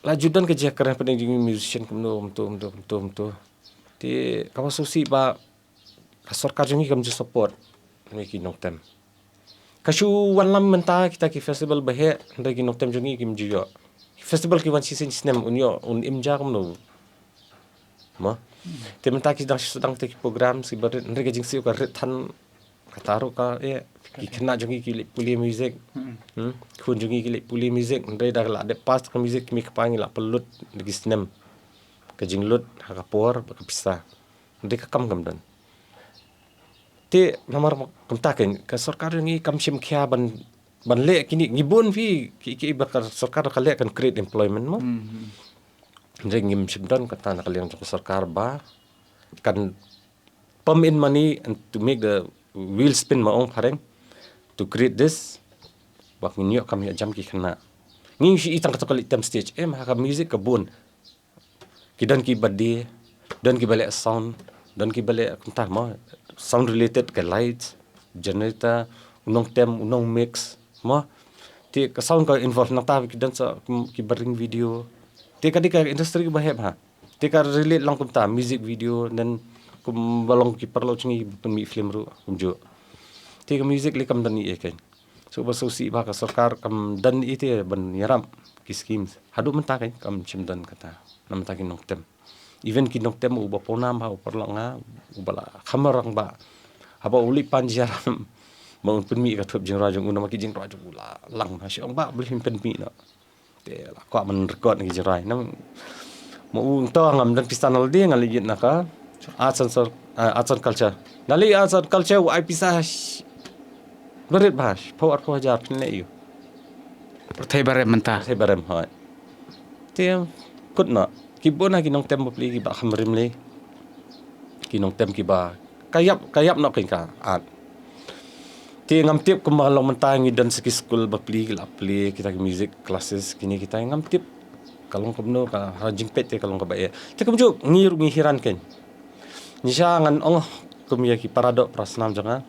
la ju don ka jingkren pdeng jong ngi musician kumno, kumto, kumto, kumto, kumto. Te kaba sngewsih ba ka sorkar jong ngi kam ju support ïa ki nongtem. Ka shu wanlam mynta kita ki festival ba heh, hynrei ki nongtem jong ngi kim ju ïoh. Festival ki wan shisien snem un ïoh, un im ja kumno. Mo. Te mynta ki dang shu sdang te ki program ki barit, hynrei ka jingsiew ka rit than. Kata ruh ka, eh, ki khynnah jong ngi ki leh pule music. Hmm. Khun jong ngi ki leh pule music, hynrei da la dep pass ka music, ki mei ki pa ngi la pynlut da ki snem. Ka jinglut ha ka por bad ka pisa. Hynrei ka kam kam don. Te namar kumta kein ka sorkar ngi kam shim khia ban, ban leh kine, ngi bun phi ki, ki ba ka sorkar ka leh kan create employment mo. Hynrei ngim shim don kata na ka liang jong ka sorkar ba kan pump in money and to make the wheel spin ma ong phareng, to create this Ba ngin ïoh kam ïoh jam ki khynnah. Ngi shu i tang kato ka leit tem stage. Em, ha ka music ka bun. Ki don kiba die, don kiba leh sound, don kiba leh kumta mo. Sound related, ka lights, generator, u nongtem, u nongmix mo. Te ka sound ka involve nangta, ki don sa, kum, kiba ring video. Te ka dei ka industry kaba heh bha. Te ka relate lang kumta, music video, then kumba long ki paralok jong ngi ba pynmih film ruh kumjuh. Te ka music lei kam don ei ei kein. So ba sngewsih ba ka sorkar kam don ei ei te ban ïarap ki schemes. Haduh mynta kein kam shym don kata na bynta ki nongtem. Even ki nongtem, uba pawnam bha u paralok nga, uba la kham rangbah, haba u leit pan jingïarap ba un pynmih ka thup jingrwai jong u, namar ki jingrwai jong u la lang bha. Shu ong, "Bah, balei phim pynmih noh?" Te la kwah ban record na ki jingrwai. Nang ma u, to ngam don pisa na lade, nga leit na ka arts and, sol- ah, arts and culture. Nga leit arts and culture, u ai pisa sh- barit bha, shiphew arphew hajar, phin leh ïa u. Pyrthei barem mynta. Pyrthei barem, hooid. Te kut noh, ki bun ha ki nongtem bapli kiba kham rim lei. Ki nongtem kiba ka ïap, ka ïap noh kein ka art. Te ngam tip kumba long mynta, ngi don sa ki skul bapli ki la plie kita ki music classes kine kita, ngam tip ka long kumno, ka ha jingpeit te ka long kaba eh. Te kumjuh ngi ruh ngi hiran kein. Ngi sha, ngan ong kum ïa ki paradoh parasnam jong nga.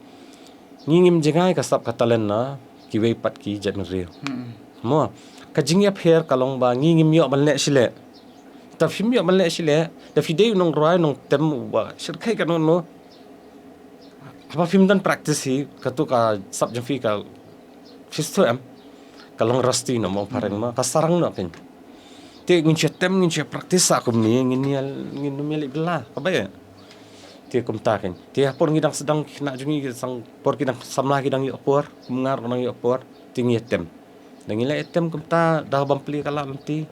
Ngi ngim jngai ka sap ka talent na kiwei pat ki jaitbynriew. Mo, ka jingïapher ka long ba ngi ngim ïoh ban leh shi leh. Te phim ïoh ban leh shi leh, da phi dei u nongrwai nongtem uba shyrkhei kano kano, haba phim don practice hi, kato ka sap jong phi ka, phi sngewthuh em, ka long rusty noh, mo, phareng mo, ka sarang noh kein. Te ngin shu tem, ngin shu practice sa kumne, ngin ïa, ngin ym ïa leit bylla, kaba ïa. Te kumta kein. Te ha por ngi dang sdang, ki khynnah jong ngi ki dang, por ki dang samla ki dang ïoh por, kum nga ruh nga dang ïoh por, te ngi ïa tem. Da ngi la ïa tem kumta, da bym plie ka lad lynti,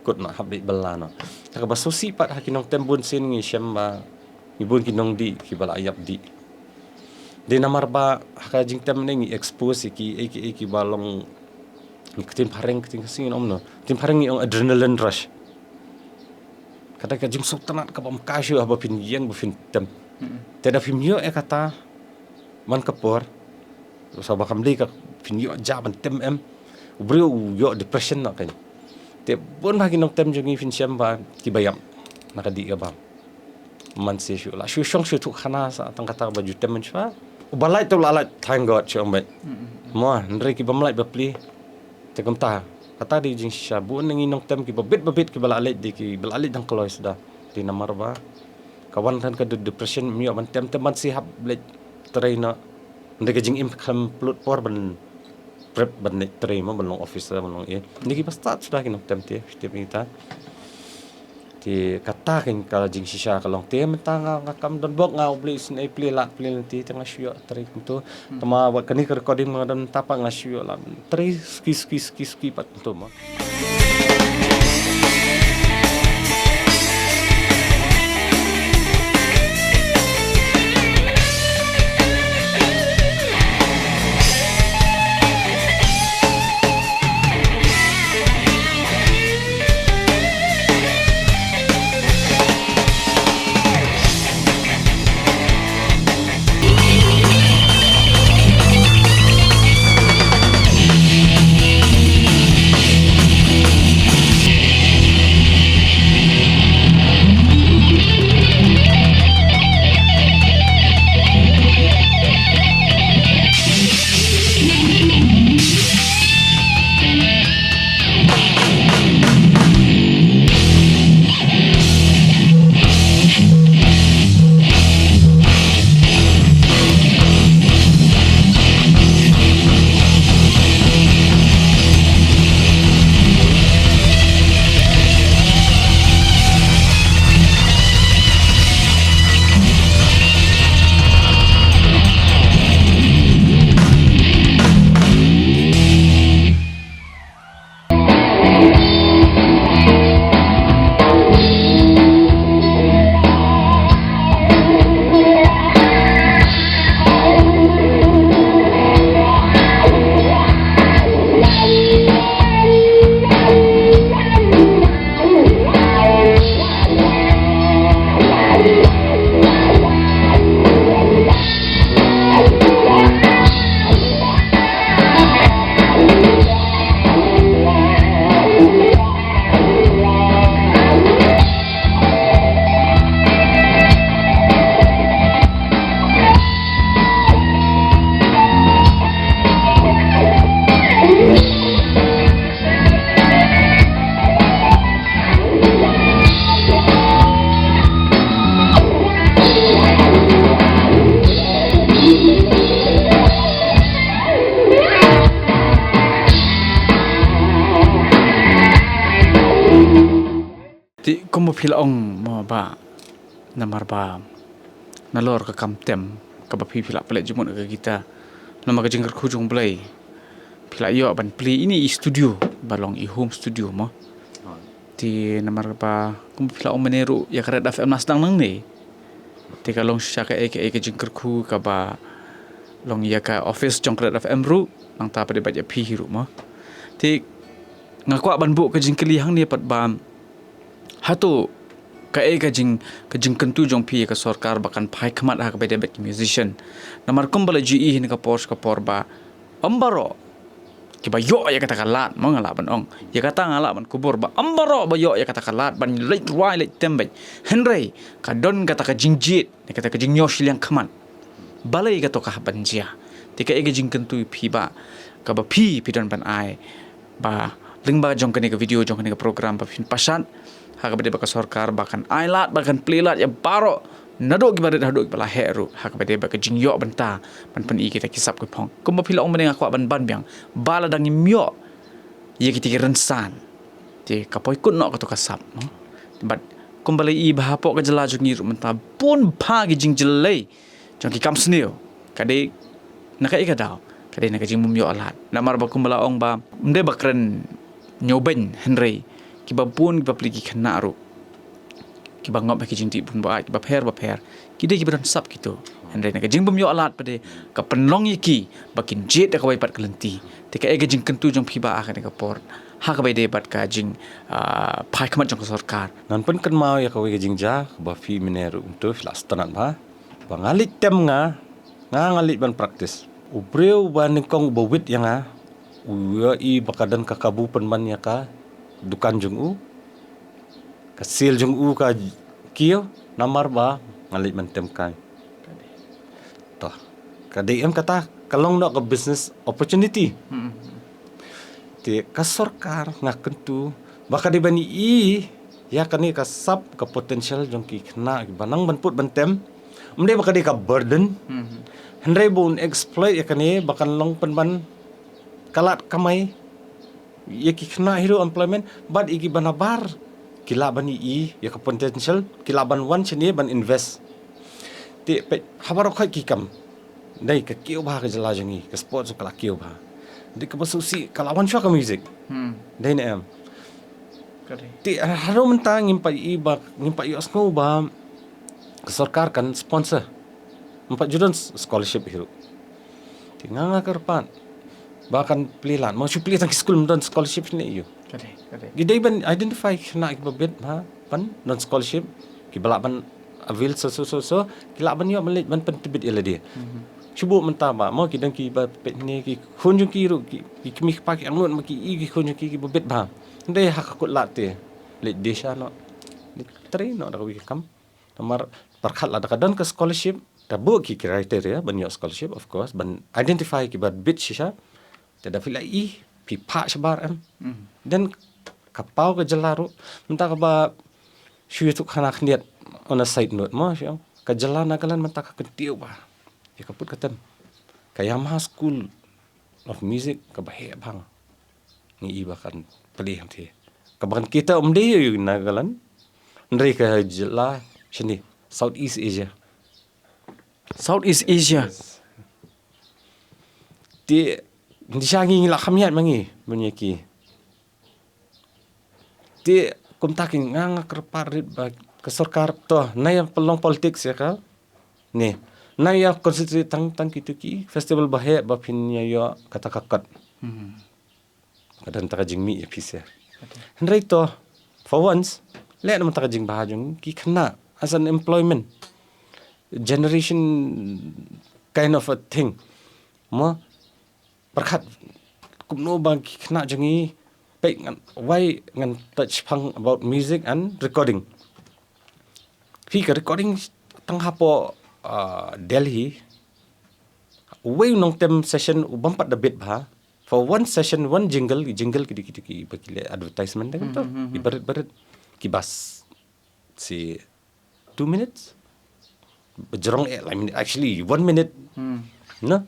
kut noh, hap leit bylla noh. Te kaba sngewsih pat, ha ki nongtem bun sien ngi shem ba ngi bun ki nongdih kiba la ïap dih. Dei namar ba ha ka jingtem ne ngi expose ïa ki, ïa ki, ïa kiba long, ngi ktien phareng, ktien Khasi ngin ong kumno, ktien phareng ngi ong adrenaline rush. Ka dei ka jingsngewtynnat kabym kai shuh haba phin ïeng ba phin tem. Te da phim ïoh ïa kata man ka por, sa ba kam dei ka phin ïoh ja ban tem em, u briew u ïoh depression noh kein. Te bun bha ki nongtem jong ngi phin shem ba kiba ïap na ka dih ka bam. Man shisha shu la shu shong shu thuh khana sa tang kata ba ju tem mynshuwa. Uba lait te u la lait, thank God, shu ong beit. Mo, hynrei kibym lait bapli. Te kumta, kata dei jingshisha, bun na ngi nongtem kiba bit ba bit kiba la leit, dei kiba la leit dang kloi suda. Dei namar ba ka wan than ka de- depression, ym ïoh ban tem, tem ban shu hap leit trei noh. Hynrei ka jingim khlem pynlut por ban prep ban leit trei mo, ban long officer, ban long ei. Dei kiba stad suda ki nongtem te, tip kita. Te kata kein ka jingshisha ka long te mynta nga, nga kam don bok, nga U Blei u sngewthuh, plie lad plie lynti te nga shu ïoh trei kumto. Tangba wat kane ka recording nga don mynta pat nga shu ïoh lad trei suki suki suki suki pat kumto mo. Te kumba phi la ong mo Bah, namar ba nalor ka kam tem kaba phi phi la pynleit jingmut ka guitar, namar ka jingkyrkhu jong U Blei phi la ïoh ban plie ïa ine i studio ba long i home studio mo. Te namar ba kumba phi la ong mynne ruh ïa ka Red F M na sdang nangne. Te ka long shisha kaei kaei ka jingkyrkhu kaba long ïa ka office jong ka Red F M ruh, nangta pat de bad ïa phi hi ruh mo. Te nga kwah ban buh ka jingkylli hangne pat ba hato kaei ka jing, ka jingkyntu jong phi ïa ka sorkar ba kan phai khmat ha kaba ïadei bad ki musician? Namar kumba la ju ïohi ha kane ka por sha ka por ba ym baroh kiba ïoh ïa kata ka lad, mo, nga lah ban ong. Ïa kata nga lah ban kubur ba ym baroh ba ïoh ïa kata ka lad ban leit rwai leit tem beit. Hynrei ka don kata ka jingjied, ne kata ka jingïoh shiliang khmat. Balei kato ka hap ban jia? Te kaei ka jingkyntu ïa phi Bah, kaba phi phi don ban ai, ba lyngba jong kane ka video, jong kane ka program ba phin pashat ha kaba ïadei bad ka sorkar ba kan ai lad, ba kan plie lad ïa baroh, naduh kiba rit haduh kiba la heh ruh, ha kaba ïadei bad ka jingïoh bynta ban pyni kita ki sap ki phong. Kumba phi la ong mynne, nga kwah ban ban biang ba lada ngim ïoh ïa kita ki rynsan, te ka poi kut noh kato ka sap, no? Bad kumba la ïohi ba hapoh ka jylla jong ngi ruh mynta bun bha ki jingjyllei jong ki kam sniew. Ka dei na kaei ka daw? Ka dei na ka jingbym ïoh lad. Namar ba kumba la ong ba ym dei ba kren ñiewbeiñ, hynrei kiba bun kiba plie ki khynnah ruh, kiba ngop ha ki jingdih bun ba ai, kiba pher ba pher, ki dei kiba don sap kito. Hynrei na ka jingbym ïoh lad pat de ka pynlong ïa ki ba kin jied da kawei pat ka lynti. Te kaei ka jingkyntu jong phi Bah ha kane ka por, ha kaba ïadei bad ka jing, ah, phai khmat jong ka sorkar? Ngan pynkynmaw ïa kawei ka jingjia kaba phi mynne ruh mynta phi la sngewtynnat bha, ba nga leit tem, nga, nga, nga leit ban practice. U briew ba nyngkong uba wit ïa nga, u ïohi ba ka don ka kabu pynban ïa ka dukan jong u, ka sale jong u ka kiew, namar ba nga leit ban tem kai. To, ka dei em kata ka long noh ka business opportunity. Hmm. Te ka sorkar nga kyntu ba ka dei ban ïohi ïa kane ka sap, ka potential jong ki khynnah kiba nang ban put ban tem. Ym dei ba ka dei ka burden. Hmm. Hynrei ba un exploit ïa kane ba kan long pynban ka lad kamai ïa ki khynnah hi ruh, employment, bad ïa kiba nabar ki lah ban ïohi ïa ka potential, ki lah ban wan shane ban invest. Te peit, ha baroh khoit ki kam, dei ka kiew bha ka jylla jong ngi, ka sports ka la kiew bha. Dei kaba sngewsih ka la wan shuwa ka music. Hmm. Dei ne em? Ka dei. Te haduh mynta ngim pat ïohi ba, ngim pat ïohsngew ba ka sorkar kan sponsor. Ym pat ju don scholarship hi ruh. Te nga, nga kyrpad ba kan plie lad, ma shu plie tang ki skul, ym don scholarship shane ïa u. Ka dei, ka dei. Ki dei ban identify khynnah kiba bit bha ban don scholarship, kiba lah ban avail so, so, so, so, ki lah ban ïoh ban leit ban pyntbit ïa lade. Mhm. Shu buh mynta ba mo ki don kiba peit ne ki khun jong ki ruh, ki, ki kmie kpa ki angnud ma ki ïohi ki khun jong ki kiba bit bha. Hynrei ha ka kut lad te leit die sha noh, leit trei noh da kawei ka kam. Namar pyrkhat lada ka don ka scholarship, da buh ki criteria ban ïoh scholarship, of course, ban identify kiba bit shisha. Te da phi la ïohi, phi phah shabar em. Mhm. Then ka paw ka jylla ruh, mynta kaba shu ïathuh khana khyndiat on a side note mo, shu ong, ka jylla Nagaland mynta ka kyntiew bha ïa ka put ka tem. Ka Yamaha School of Music kaba heh bha, ngi i ba kan plie hangthie. Kaba kan kita ym dei ïa u Nagaland, hynrei ka jylla shane, Southeast Asia. Southeast Asia. Yes. Te, ngi sha ngi, ngi la kham ïaid ma ngi, ban ïa ki. Te, kumta ki nga, nga kyrpad rit ba ka sorkar to, na ïa pynlong politics ïa ka. Ne, na ïa concentrate tang, tang kito ki festival ba heh ba phin ïa ïoh kata ka kot. Hmm. Ka don ta ka jingmih ïa phi sha. Hynrei to, for once, leh na mynta ka jingbha jong ki khynnah, as an employment generation kind of a thing. Mo, pyrkhat kumno ba ki khynnah jong ngi, peit ngan, why ngan touch pang about music and recording. Phi, ka recording tang hapoh, ah, Delhi, uwei u nongtem session u bym pat da bit bha. For one session, one jingle, jingle ki dei, ki dei, ki ba ki leh advertisement da kan to. Mhm, mhm, mhm. Ki barit, barit, ki bas si two minutes. Ba jrong eh, I mean, actually, one minute. Hmm. No?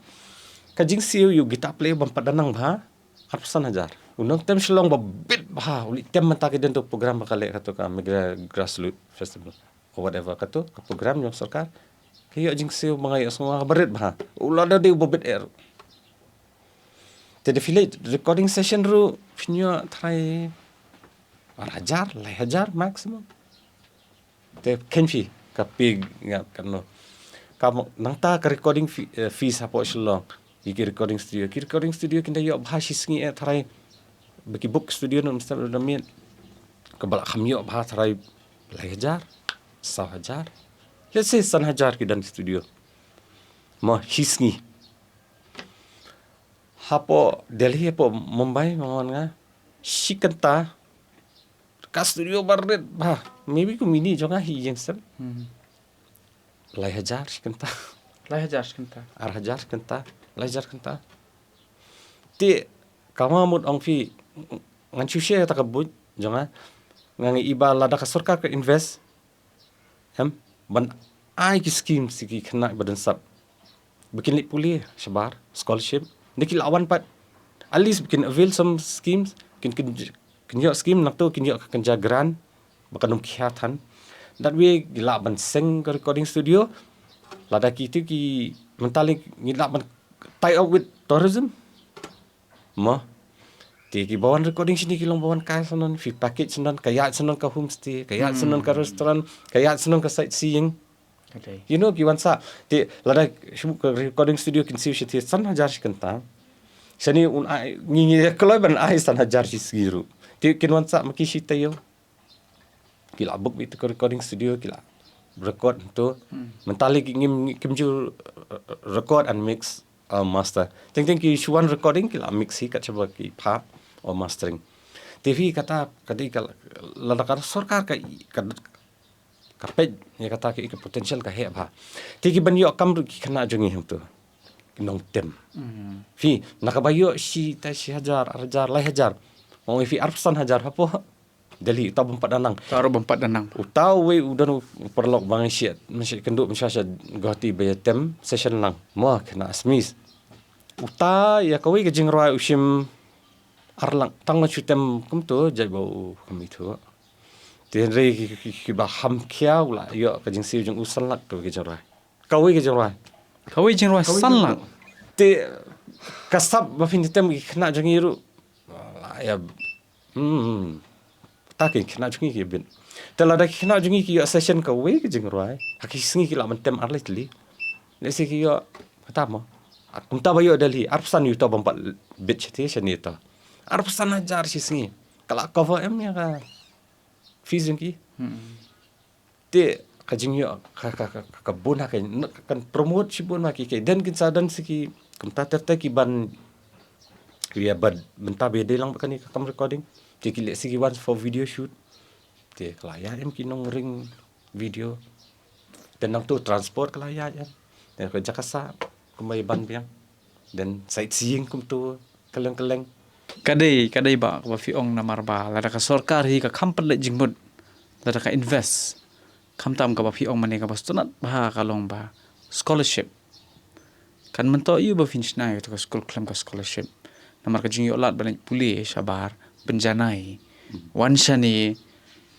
Ka jingsiew ïa u guitar player bym pat da nang bha, arphew san hajar. U nongtem Shillong ba bit bha, u leit tem mynta ki dei tu program ba ka leh katu ka Meghalaya Grassroot Festival or whatever katu ka program jong sorkar. Ka ïoh jingsiew ba nga ïohsngew ba rit bha. U la da dei uba bit eh. Te da phi leit recording session ruh phin ïoh tharai ar hajar, lai hajar maximum. Te khein phi ka pei nga katno. Ka mo-, nangta ka recording fee, eh, fees hapoh Shillong. Ki, ki recording studio. Ki recording studio kin da ïoh bha shi sngi eh tharai. Ba ki book studio na mynstep da miet. Kaba la kham ïoh bha tharai lai hajar, saw hajar. Let's say san hajar ki don studio. Mo shi sngi. Hapoh Delhi, hapoh Mumbai, ma nga wan nga. Shi kynta. Ka studio ba rit bha. Maybe kum ine jong nga hi ïeng sem. Hmm. Lai hajar shi kynta. Lai hajar shi kynta. Ar hajar shi kynta. Lai hajar shi kynta. Te, kama mut ong phi, ngan shu share ïa kata ka buit jong nga. Nga ngi i ba lada ka sorkar ka invest. Em, ban ai ki scheme sha ki khynnah ba don sap. Ba kin leit pule shabar, scholarship. Nda ki la wan pat. At least ba kin avail some schemes, kin, kin, kin ïoh scheme nangtu kin ïoh ka kynja grant, ba kan ym khia than. That way, ki lah ban seng ka recording studio. Lada ki tu ki mentally ngi lah ban tie up with tourism. Mo. Te ki ba wan recording shini ki long ba wan kai sanon, phi package sanon, ka ïaid sanon ka homestay, ka ïaid sanon ka restaurant, ka ïaid sanon ka sightseeing. You know, ki wan sa. Te lada shu ka recording studio kin siew shi te san hajar shi kynta. Shani un ai, ngi ngi kloi ban ai san hajar shi sngi ruh. Te kin wan sa ma ki shi taïew. Ki la book beit ka recording studio, ki la record tu. Mentally ki ngim, kim ju, uh, record and mix, uh, master. Teng teng ki shu wan recording ki la mix hi kat shaba ki phah or mastering. Te phi kata ka dei ka lada ka sorkar ka, ka, ka peit ïa kata ka, ka potential ka heh bha. Te ki ban ïoh kam ruh ki khynnah jong ngi hangtu. Ki nongtem. Phi na kaba ïoh shi ta shi hajar, ar hajar, lai hajar. Ong phi arphew san hajar hapoh Delhi, uta bym pat da nang. Uta ruh bym pat da nang. Uta uwei u don u paralok ba ngi shet, mynshet kynduh mynsha sha Guwahati ba ïa tem session lang. Mo khynnah Assamese. Uta ïa kawei ka jingrwai u shim ar lak tang ma shu tem kumtu jait ba u kham ithuh. Te hynrei ki, ki, ki, kiba kham khia u la ïoh ka jingsiew jong u san lak tu ka jingrwai. Kawei ka jingrwai. Kawei jingrwai san lak. Te ka sap ba phin tem ki khynnah jong ngi ruh. La ïa Hmm. Ta ki khynnah jong ngi ki bit. Te lada ki khynnah jong ngi ki ïoh session kawei ka jingrwai. Ha ki sngi ki lah ban tem ar lai tylli. Let's say ki ïoh kata mo. Kumta ba ïoh Delhi, arphew san ïoh to bym pat bit shati shani to. Arphew san hajar shi sngi. Ka lah cover em ïa ka fees jong ki. Te ka jingïoh ka, ka, ka, ka, ka bun ha ka, na, ka kan promote shibun ma ki, ki don kin sa don sa ki, kumta ter ter ki ban ïa bad mynta ba dei lang ba kane ka kam recording. Te ki leh sa ki wan for video shoot. Te ka la ïa em ki nongring video. Te nangtu transport ka la ïa em. Te ka jaka sah kumba ïa ban biang. Then sightseeing kumtu kylleng kylleng. Ka dei, ka dei ba, kaba phi ong namar ba lada ka sorkar hi ka kham pynleit jingmut, lada ka invest. Khamtam kaba phi ong mane kaba sngewtynnat bha ka long ba scholarship. Kan myntoi ïa ba phin shna ïa ka skul khlem ka scholarship. Namar ka jingïoh lad ba leit pule shabar, pynjanai. Wan shane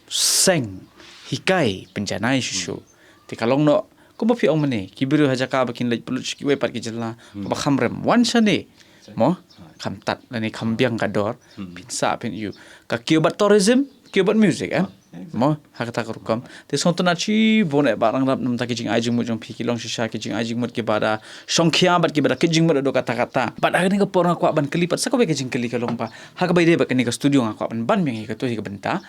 seng, hikai, pynjanai shuh shuh. Te ka long noh, kumba phi ong mane, ki briew ha jaka ba kin leit pynlut sha kiwei pat ki jylla, kaba kham rem. Wan shane, mo, kham tad, lane kham biang ka dor, phin sah phin ïoh. Ka kiew bad tourism, kiew bad music, eh? Mo, ha kata ka rukom. Te sngewtynnat shibun eh Bah Rangrap namar ki jingai jingmut jong phi ki long shisha ki jingai jingmut kiba da shongkhia bad kiba da kit jingmut haduh katta katta. Bad ha kane ka por nga kwah ban kylli pat sa kawei ka jingkylli ka long ba. Ha kaba ïadei bad kane ka studio nga kwah ban ban biang ïa kato hi ka bynta.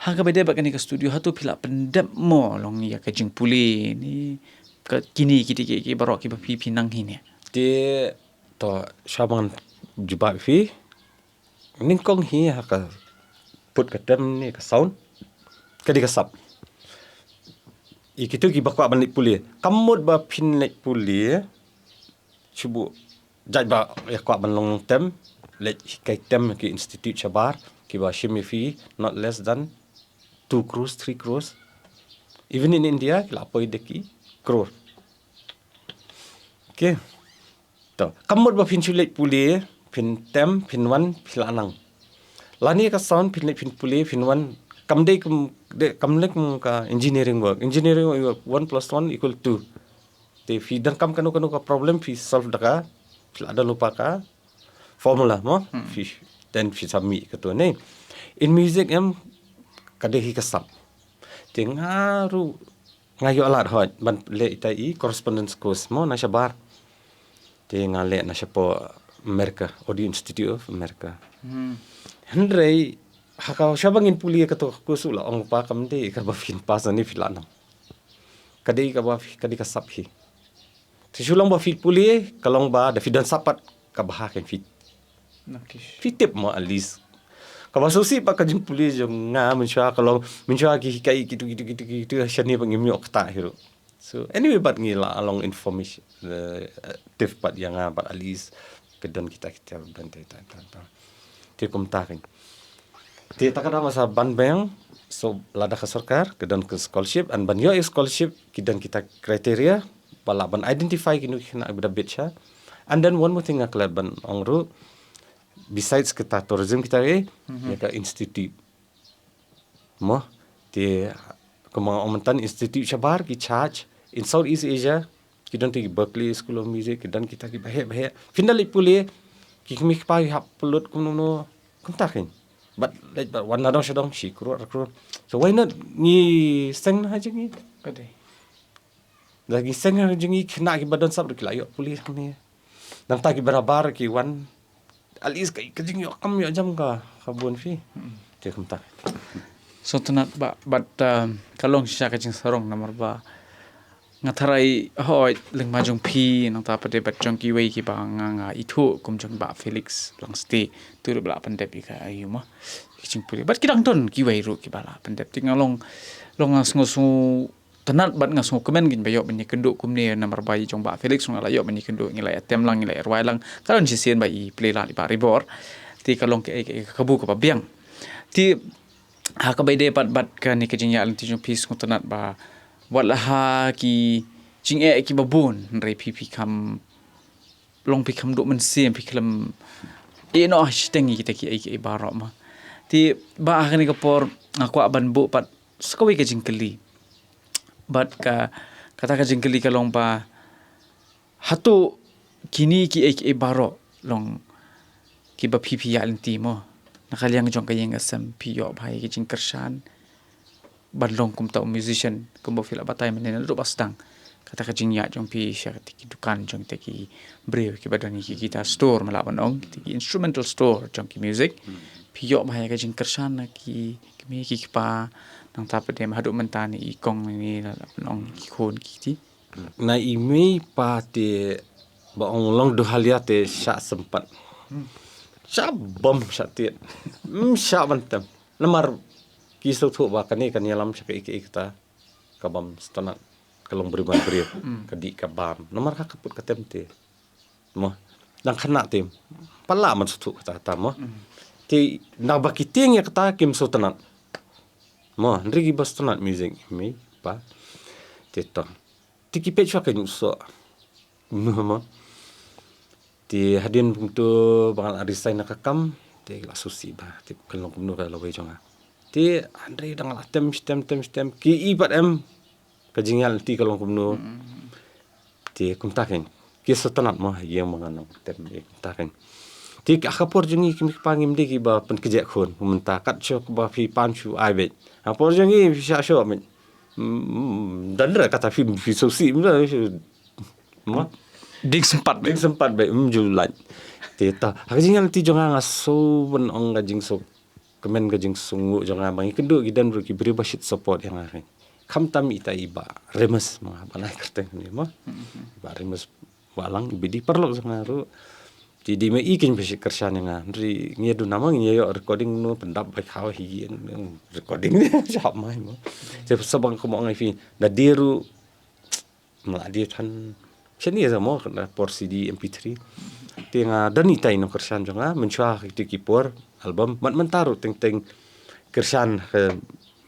Ha kaba ïadei bad kane ka studio hato phi la pyndep mo long ïa ka jingpule ne ka kine kiti ki, ki baroh kiba phi phi nang hi ne. Te to sha ban jubab phi. Nyngkong hi ha ka put ka tem ne ka sound. Ka dei ka sap. Ïa kito kiba kwah ban leit pule. Kam mut ba phin leit pule. Shu buh jait ba ïa kwah ban long nongtem. Leit hikai tem ki institute shabar. Kiba shim ïa phi not less than two crores, three crores. Even in India, ki la poi da ki crore. Okay. To, kam mut ba phin shu leit pule, phin tem, phin wan, phi la nang. Lane ka sound phin leh phin pule phin wan, kam dei kum, dei kam leh kum ka engineering work. Engineering work, one plus one equal two. Te phi donkam kano kano ka problem phi solve da ka, phi la donkam ka formula mo. Phi, then phi sa mih kato ne. In music em ka dei hi ka sap. Te nga ruh nga ïoh lad hoi ban leh ita i correspondence course mo na shabar. Te nga leh na shapoh America, Audio Institute of America. Hynrei ha ka shaba ngin pule kato ka course u la ong, pa, kam dei kaba phin pass ne phi la nang. Ka dei kaba phi, ka dei ka sap hi. Te shu long ba phi pule ka long ba da phi don sap pat kaba ha kan phi, phi tip mo at least. Kaba sngewsih pat ka jingpule jong nga mynshuwa ka long, mynshuwa ki hikai kitu kitu kitu kitu shane ba ngim ïoh kata hi ruh. So anyway, bad ngi la long information, eh, tip pat ïa nga bad at least ka don kita kita don te ta ta ta. Te kumta kan. Te ta ka dang sa ban biang, so lada ka sorkar ka don ka scholarship, and ban ïoh i scholarship ki don kita criteria ba lah ban identify kino ki khynnah ba da bit sha. And then one more thing nga klet ban ong ruh, besides kita tourism kita, eh, ïa ka institute. Mo, te kumba nga ong mynta, institute shabar ki charge in Southeast Asia, ki don te ki Berklee School of Music, ki don kita ki baheh baheh. Phin da leit pule, ki kmie ki kpa ki hap pynlut kumno kumno, kumta kan. Bad leit bad wan na dong sha dong, shi klur ar klur. So why not ngi seng na ha jong ngi? Ka dei. Da ngi seng ha jong ngi, khynnah kiba don sap ruh ki la ïoh pule hangne. Nangta kiba nabar ki wan, at least ka, ka jingïoh kam ïoh jam ka, ka bun phi. Te kumta. Sngewtynnat Bah, bad, um, ka long shisha ka jingsarong namar ba nga tharai hooid lyngba jong phi nangta pat de bad jong kiwei kiba nga, nga ithuh kum jong Bah Felix Langstay, tu ruh ba la pyndep ïa ka aïu mo, ka jingpule. Bad ki dang don kiwei ruh kiba la pyndep. Te nga long, long nga sngew, sngew tynnat bad nga sngewkmen kein ba ïoh ban ïakynduh kumne namar ba i jong Bah Felix nga la ïoh ban ïakynduh, ngi la ïatem lang, ngi la ïarwai lang. Ka don shisien ba i plie lad i Bah Rebor. Te ka long kaei kaei ka kabu kaba biang. Te ha kaba ïadei pat bad kane ka jingïaid lynti jong phi, sngewtynnat ba wat la ha ki jingeh kiba bun hynrei phi, phi kham long, phi kham duh mynsiem, phi khlem ïeh noh shiteng ïa kita kiei kiei baroh mo. Te Bah, ha kane ka por nga kwah ban buh pat sa kawei ka jingkylli. Bad ka, kata ka jingkylli ka long ba hato kine kiei kiei baroh long kiba phi, phi ïaid lynti mo, na ka liang jong ka ïing ka sem phi ïoh bha ïa ka jingkyrshan ban long kumta u musician kumba phi la batai mynne naduh ba sdang? Kata ka jingïaid jong phi sha kita ki dukan jong kita ki briew kiba don ïa ki guitar store, ma lah ban ong kita ki instrumental store jong ki music, phi ïoh bha ïa ka jingkyrshan na ki kmie ki kpa, nangta pat de haduh mynta ne i kong ne, ma lah ban ong ki khun ki kti? Na i mei pa te ba ong long duhalia te shah sympat. Shah bom shah tied. Ym shah ban tem. Namar ki sngewthuh ba kane kan ïalam sha kaei kaei kata ka bam sngewtynnat, ka long briew ban briew, ka dih ka bam. Namar ha ka put ka tem te mo, dang khynnah te pat lah ban sngewthuh kata kata mo. Te naba ki tieng ïa kata kim sngewtynnat mo, hynrei kiba sngewtynnat music i mei pa te to. Te ki peit shuwa ka ïing u soh. Mo, mo. Te hadien kumto ba nga la resign na ka kam, te ki la sngewsih ba te kan long kumno ka lawei jong nga. Te hynrei dang la tem shtem tem shtem ki i pat em ka jingïaid lynti ka long kumno. Te kumta kein ki sngewtynnat mo, ha ïing ma nga nang tem, eh, kumta kein. Te ha ka por jong ngi ki kmie ki kpa ngim dei kiba pynkjeh khun, mynta kat shuh ba phi pan shu ai beit. Ha por jong ngi phi shah shuh beit. Mm, dan da kata phi, phi sngewsih, mm, mo. Ding sympat beit. Ding sympat beit, mm, ju lait. Te ta, ha ka jingïaid lynti jong nga nga shu ban ong ka jingsngewkmen, ka jingsngewnguh jong nga ba ngi kynduh ki don ruh ki briew ba shit support ïa nga. Khamtam ita i Bah Remus, mo, ba nai kyrteng ne mo. Bah Remus Wahlang, i ba dei paralok jong nga ruh. Te dei ma i kein ba shah kyrshan ïa nga. Hynrei ngi ïa duna ma ngi ïa ïoh recording no, pyndap ba khaw hi ïa recording ne shah mai mo. Te sa bang kumno ngai phi, da dei ruh ma la dei than shane sa mo, ka por C D, M P three. Te nga don itai i nongkyrshan jong nga mynshuwa kita ki por album, mat mynta ruh teng teng kyrshan, eh,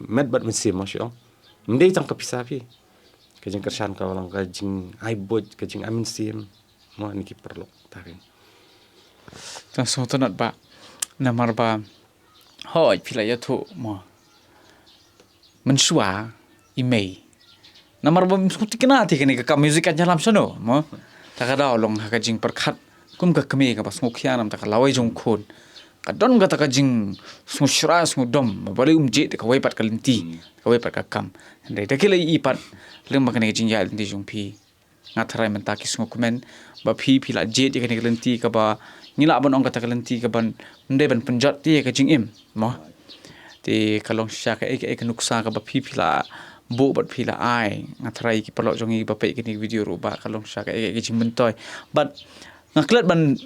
met bad mynsiem mo shu ong. Ym dei tang ka pisa phi. Ka jingkyrshan ka long ka jingai buit, ka jingai mynsiem. Mo, ïa ki paralok ta kein. Tang sngewtynnat Bah, namar ba Hoi, phi la ïathuh mo. Mynshuwa i mei. Namar ba mynshwa tikna te kane ka kam music kan ïalam shano mo. Ta ka daw long ha ka jingpyrkhat kum ka kmie kaba sngewkhia namar ta ka lawei jong u khun. Ka don kata ka jingsngewshrah sngewdom ba balei um jied da kawei pat ka lynti, da kawei pat ka kam. Hynrei da ki la ïohi pat lem ba kane ka jingïaid lynti jong phi. Nga tharai mynta ki sngewkmen ba phi phi la jied ïa kane ka lynti kaba ngi lah ban ong kata ka lynti kaba ym dei ban pynjot te ïa ka jingim mo. Te ka long shisha kaei kaei ka nuksa kaba phi phi la buh bad phi la ai. Nga tharai ki paralok jong ngi ba peit kane ka video ruh ba ka long shisha kaei kaei ka jingmyntoi. Bad nga klet ban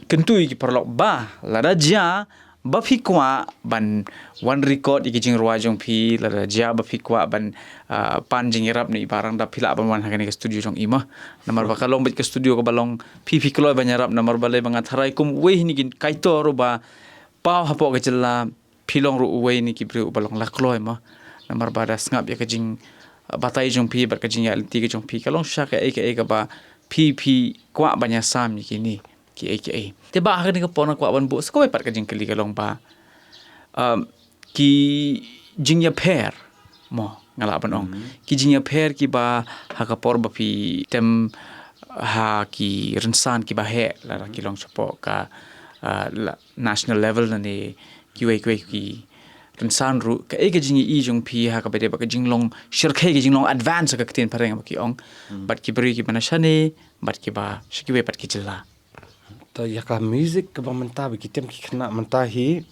kyntu ïa ki paralok ba lada jia ba phi kwah ban wan record ïa ki jingrwai jong phi, lada jia ba phi kwah ban, ah, pan jingïarap na i Bah Rangda, phi lah ban wan ha kane ka studio jong i mo. Namar ba ka long beit ka studio kaba long phi phi kloi ban ïarap, namar balei ba nga tharai kum uwei hi na ki kaitor uba paw hapoh ka jylla, phi long ruh uwei na ki briew uba long la kloi mo. Namar ba da sngap ïa ka jing, ah, batai jong phi bad ka jingïaid lynti ka jong phi, ka long shisha kaei kaei kaba phi phi kwah ban ïasam ïa kine kiei kiei. Te ba ha kane ka por nga kwah ban buh sa kawei pat ka jingkylli ka long ba, um, ki jingïapher mo, nga lah ban ong. Ki jingïapher kiba ha ka por ba phi tem ha ki rynsan kiba heh, lada ki long shapoh ka, uh, la, national level lane kiwei kiwei ki rynsan ruh, kaei ka jingïohi jong phi ha kaba dei ba ka jinglong shyrkhei, ka jinglong advance ha ka ktien phareng ba ki ong. Bad ki briew kiba na shane bad kiba sha kiwei pat ki jylla. Ta ïa ka music kaba mynta ba ki tem ki khynnah mynta hi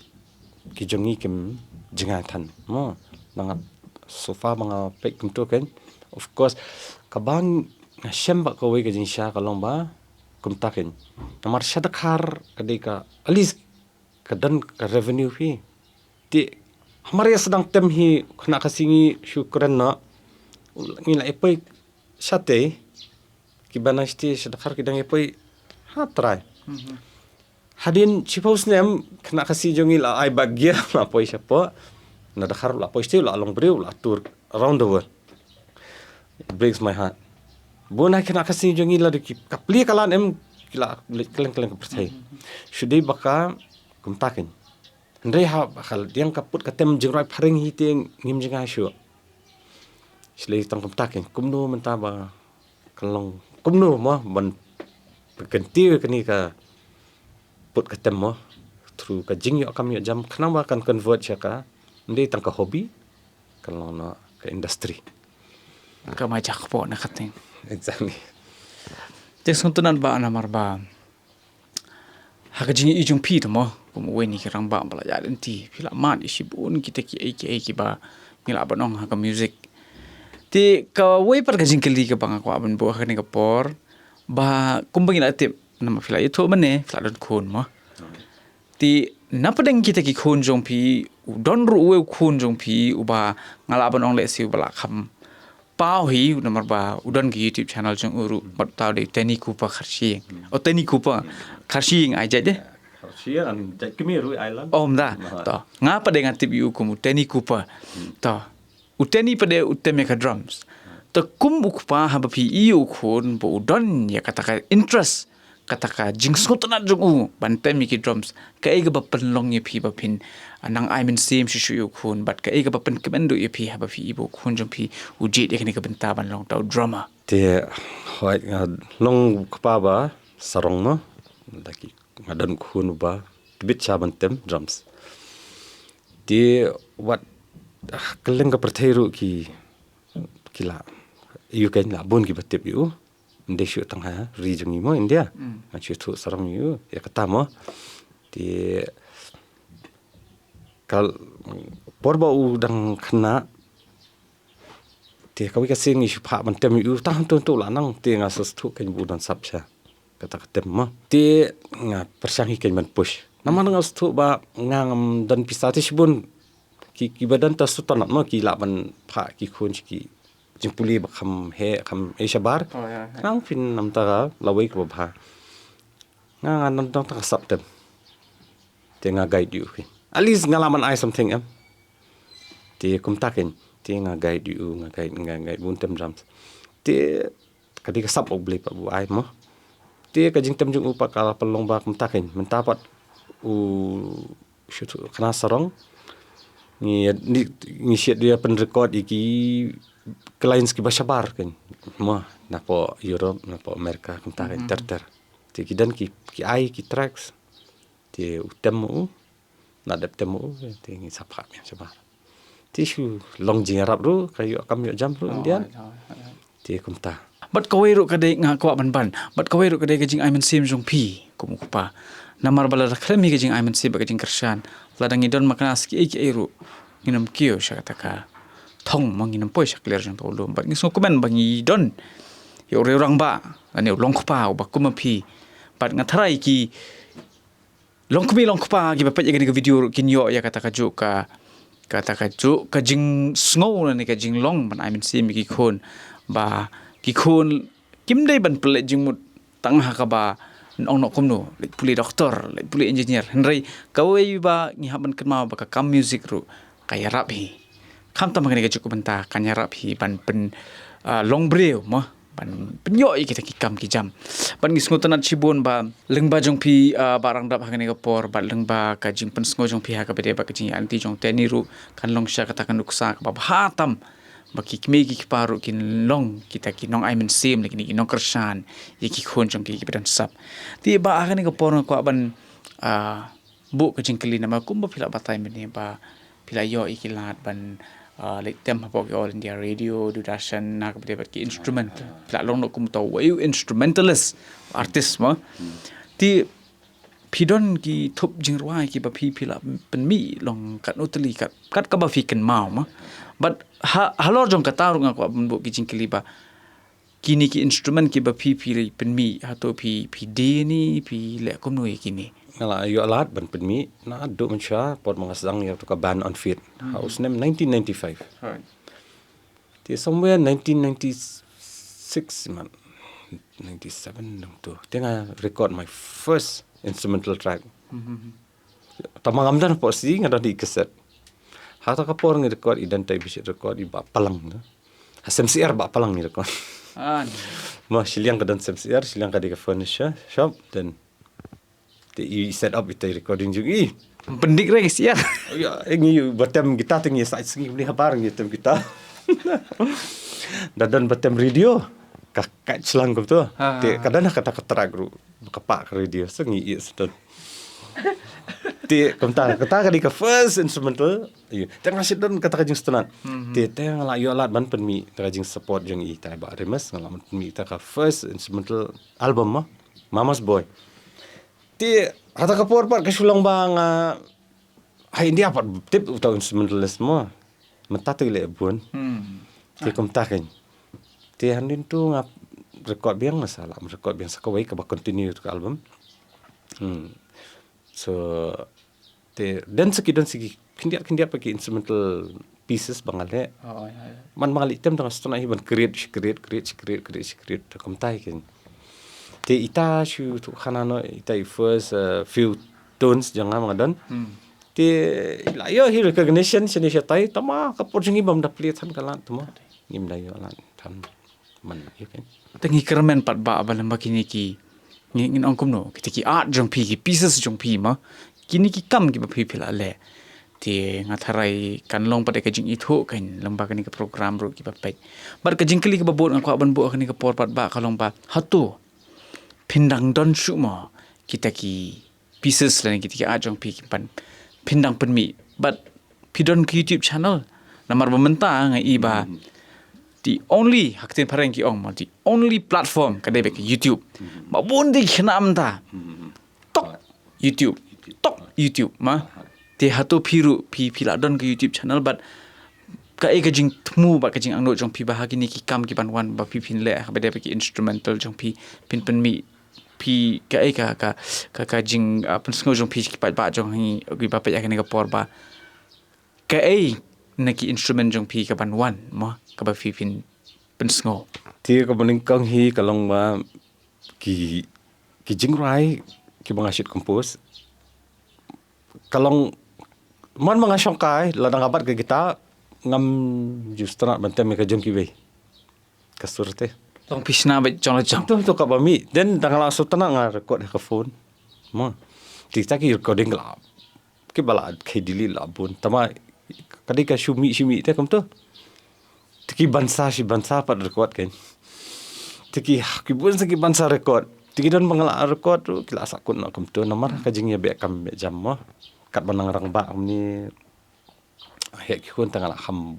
ki jong ngi kim jngai than mo. Nang so far ba nga peit kumto kein. Of course kaba nga shem ba kawei ka jingshisha ka long ba kumta kein. Namar sha dkhar ka dei ka at least ka don ka revenue phi. Te hamar ïa sdang tem hi khynnah Khasi ngi shu kren noh. Ngi la ïa poi shatei. Kiba nang shatei sha dkhar ki dang ïa poi ha trai. Hadien shiphew snem khynnah Khasi jong ngi la ai back gear la poi shapoh. Na dkhar la poi shatei la long briew la tour around the world. It breaks my heart. Bun ha khynnah Khasi jong ngi la dei ki ka plie ka lan em ki la leit kylleng kylleng ka pyrthei. Shu dei ba ka kumta kein. Hynrei ha ka la diang ka put ka tem jingrwai phareng hi te ngim jngai shuh. Shlei tang kumta kein kumno mynta ba ka long kumno mo ban pynkyntiew kane ka put ka tem mo through ka jingïoh kam ïoh jam khnang ba kan convert sha ka ym dei tang ka hobby kan long noh ka industry. Ka ma jak po na khateng. Exactly. Te sngewtynnat ba namar ba ha ka jingïohi jong phi te mo kum uwei na ki rangbah ba la ïaid lynti phi la mad ïa shibun kita kiei kiei kiba ngi lah ban ong ha ka music. Te kawei pat ka jingkylli kaba nga kwah ban buh ha kane ka por ba kumba ngi la tip namar phi la ïathuh mynne phi la don khun mo. Te na pdeng kita ki khun jong phi u don ruh uwei u khun jong phi uba nga lah ban ong lehse uba la kham paw hi namar ba u don ki YouTube channel jong u ruh bad tau dei Tenny Cooper Kharshing. O Tenny Cooper Kharshing ai jait de. Kharshing an jait kmie ruh ai lang. Om da. To. Nga pat de nga tip ïa u kum u Tenny Cooper. To. U Tenny pat de u tem ïa ka drums. To kum u kpa haba phi ïohi u khun ba u don ïa kata ka interest kata ka jingsngewtynnat jong u ban tem ïa ki drums. Kaei kaba pynlong ïa phi ba phin nang ai mynsiem shuh shuh ïa u khun bad kaei kaba pynkmen duh ïa phi haba phi i ba u khun jong phi u jied ïa kane ka bynta ban long tau drummer. Te hoi nga long kpa ba sarong mo da ki nga don khun ba tbit sha ban tem drums. Te wat kylleng ka pyrthei ruh ki ki la ïohi kein la bun kiba tip ïa u. Ym dei shuh tang ha ri jong ngi mo India. Nga shu thuh sarong ïa u ïa kata mo. Te ka por ba u dang khynnah te kawei ka sien ngi shu phah ban tem ïa u tang hangto hangto la nang te nga sa sngewthuh kein ba u don sap sha kata ka tem mo. Te nga pyrshang hi kein ban push namar nga sngewthuh ba nga ngam don pisa te shibun ki kiba don ta sngewtynnat mo ki lah ban phah ki khun sha ki jingpule ba kham heh kham ei shabar. Nang phin namar ta ka lawei kaba bha. Nga nga namar ta ka sap tem. Te nga guide ïa u phi. At least nga lah ban ai something em. Te kumta kein te nga guide ïa u nga guide nga guide bun tem drums. Te ka dei ka sap U Blei pat ba u ai mo. Te ka jingtem jong u pat ka la pynlong ba kumta kein mynta pat u shu thuh khana sarong. Ngi, ngi, ngi shet ïa pynrecord ïa ki clients kiba shabar kan. Mo, napoh Europe, napoh America, kumta kan ter ter. Te ki don ki, ki ai ki tracks. Te u tem u, na dep tem u, te ngi sa phah biang shabar. Te shu long jingïarap ruh, ka ïoh kam ïoh jam ruh, Indian. Te kumta. Bad kawei ruh ka dei nga kwah ban ban. Bad kawei ruh ka dei ka jingai mynsiem jong phi, kum u kpa. Namar ba lada khlem hi ka jingai mynsiem bad ka jingkyrshan, lada ngi don makna sa kiei kiei ruh, ngin ym kiew sha kata ka thong, mo, ngin ym poi sha kliar jong uta u lum. Bad ngi sngewkmen ba ngi don ïa u rangbah, lane u long kpa uba kum ma phi. Bad nga tharai ki long kmie long kpa kiba peit ïa kane ka video ruh kin ïoh ïa kata kajuh ka, kata kajuh ka jingsngew lane ka jinglong ban ai mynsiem ïa ki khun. Ba ki khun kim dei ban pynleit jingmut tang ha kaba ong noh kumno, leit pule doktor, leit pule engineer. Hynrei kawei ba ngi hap ban kynmaw ba ka kam music ruh ka ïarap hi. Khamtam ha kane kajuh ka bynta kan ïarap hi ban pyn, ah, long briew, mo, ban pynïoh ïa kita ki kam ki jam. Ban ngi sngewtynnat shibun ba lyngba jong phi, ah, Bah Rangdap ha kane ka por, bad lyngba ka jingpynsngew jong phi ha kaba dei bad ka jingïaid lynti jong Teni ruh, kan long sha kata ka nuksa kaba bha tam ba ki kmie ki kpa ruh kin long kita ki nongai mynsiem, lane ki nongkyrshan ïa ki khun jong ki kiba don sap. Te Bah, ha kane ka por nga kwah ban, ah, buh ka jingkylli namar kumba phi la batai mynne ba phi la ïoh ïa ki lad ban, ah, leit tem hapoh ki All India Radio, Doordarshan, na kaba dei bad ki instrument. Phi la long noh kum uta uwei u instrumentalist, artist, mo. Te phi don ki thup jingrwai kiba phi, phi la pynmih long katno tylli, kat, kat kaba phi kynmaw, mo. Bad ha, halor jong kata ruh nga kwah ban buh ki jingkylli ba kine ki instrument kiba phi, phi pynmih, hato phi, phi die ne, phi leh kumno ïa kine? Nga la ïoh lad ban pynmih naduh mynshuwa, por ba nga sdang ïa uta ka band On Feet ha u snem nineteen ninety-five. Te somewhere nineteen ninety-six, man, ninety-seven nangtu, te nga record my first instrumental track. Tangba ngam don hapoh C D, nga don i cassette. Ha kata ka por ngi record, i don tai bishit record, i Bah Palang tu. Ha Semsier Bah Palang ngi record. Ah, ni. Mo, shiliang ka don Semsier, shiliang ka dei ka furniture shop, then te i set up ita i recording jong i. Pyndik re ki siar. Ïa, ngi ba tem guitar te ngi sa sngi ni habar ngi tem guitar. Da don ba tem radio. Ka, ka chlang kumtu. Ah. Te ka don ha kata ka track ruh. Ka pah ka radio, so ngi ïa sdang. Te kumta, kata ka dei ka first instrumental. Ïa, te nga sdang kata ka jingstad. Te, te nga la ïoh lad ban pynmih, kata ka jingsupport jong i tai Bah Remus, nga la ban pynmih kata ka first instrumental album mo, Mama's Boy. Te ha kata ka por pat ka shu long ba nga, ha India pat tip uta u instrumentalist mo. Mynta te leh bun. Te kumta kein. Te hadien tu nga record biang, nga sa la record biang sa kawei kaba continue ka album. So te don sa ki, don sa ki khyndiat khyndiat pat ki instrumental pieces ba nga leh. Man ba nga leit tem tang sdang hi ban create, create, create, create, create, create. Te kumta hi kein. Te ita shu tu khana no, ita i first, uh, few tunes jong nga ba nga don. Te i la ïoh hi recognition shane shatai, tangba ka por jong ngi bym da plie than ka lad tu mo. Ngim da ïoh lad than. Man, ïa kein. Te ngi kyrmen pat Bah ba lem ba kine ki, ngi, ngin ong kumno, kita ki art jong phi, ki pieces jong phi mo. Kine ki kam kiba phi phi la leh. Te nga tharai kan long pat ka jingithuh kein lem ba kane ka program ruh kiba peit. Bad ka jingkylli kaba bud nga kwah ban buh ha kane ka por pat Bah ka long ba, hato phin dang don shuh mo kita ki pieces lane kita ki art jong phi ki pan, phin dang pynmih? Bad phi don ka YouTube channel? Namar ba mynta nga i ba the only, ha ktien phareng ki ong mo, the only platform ka dei beit ka YouTube. Ba bun de ki khynnah mynta tok YouTube, tok YouTube mo. Te hato phi ruh phi, phi la don ka YouTube channel, bad kaei ka jingthmu bad ka jingangnud jong phi ba ha kine ki kam ki ban wan ba phi phin leh, ha kaba dei bad ki instrumental jong phi, phin pynmih, phi kaei ka, ka, ka, ka jing, ah, pynsngew jong phi ki paidbah jong ngi kiba peit ha kane ka por ba kaei na ki instrument jong phi ka ban wan mo, kaba phi phin pynsngew? Te kaba nyngkong hi ka long ba ki, ki jingrwai kiba nga shu compose, ka long man ba nga shongkai, lada nga bat ka guitar, ngam ju sngewtynnat ban tem ïa ka jong kiwei. Ka sur te. Long phi shna beit jong la jong. Tu, tu kaba mih. Then da nga la sngewtynnat nga record ha ka phone. Mo. Te kita ki recording la, kiba la khie Delhi la bun. Tangba Ka dei ka shu mih shu mih te kumto. Te ki bansa shi bansa pat record kein. Te ki, ki bun sa ki bansa record. Te ki don ba nga la record ruh, ki la sahkut noh kumto. Namar ka jingïabeh kam beh jam mo. Katba nang rangbah kumne. Heh ki khun tang la kham.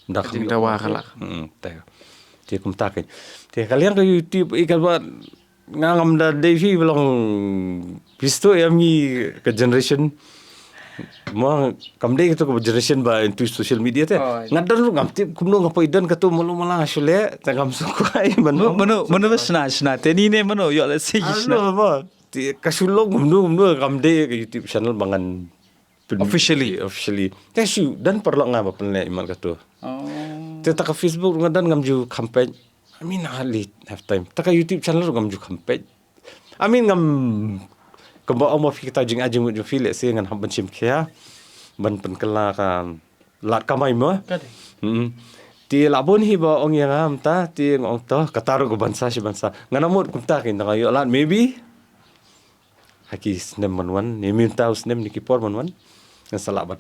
Da Ka kham jingdawa ïoh ka la kham. Hmm, te. Te kumta kein. Te ka liang ka YouTube, i katba nga ngam da dei phi ba long phi sdang ïa ngi ka generation. Mo kam dei kato ka generation ba into social media te. Oh, Nga don ruh ngam tip kumno nga poi don kato malu mala nga shu leh. Te ngam sngewkwah ban Mano, mano, mano ba shna, shna. Te ni ne mano, ïoh leh si shna. Alo mo. Te ka shu long kumno, kumno kam dei ka YouTube channel ba ngan pyn- Officially. Officially. Te shu don paralok nga ba pynleh imat kato. Oh. Te ta ka Facebook nga don ngam ju kham peit. I mean, hardly have time. Ta ka YouTube channel ruh ngam ju kham peit. I mean, ngam, kumba ong ma phi kita jingajing mut jong phi leh se ngan hap ban shim khia. Ban pynkylla ka lad kamai mo. Ka dei. Hmm. Te la bun hi ba ong ïa nga mynta, te nga ong to, kata ruh ka bansa shi bansa. Ngan mut kumta kein tang ïoh lad, maybe. Ha ki snem ban wan, ne mynta u snem ne ki por ban wan. Ngan sa lah ban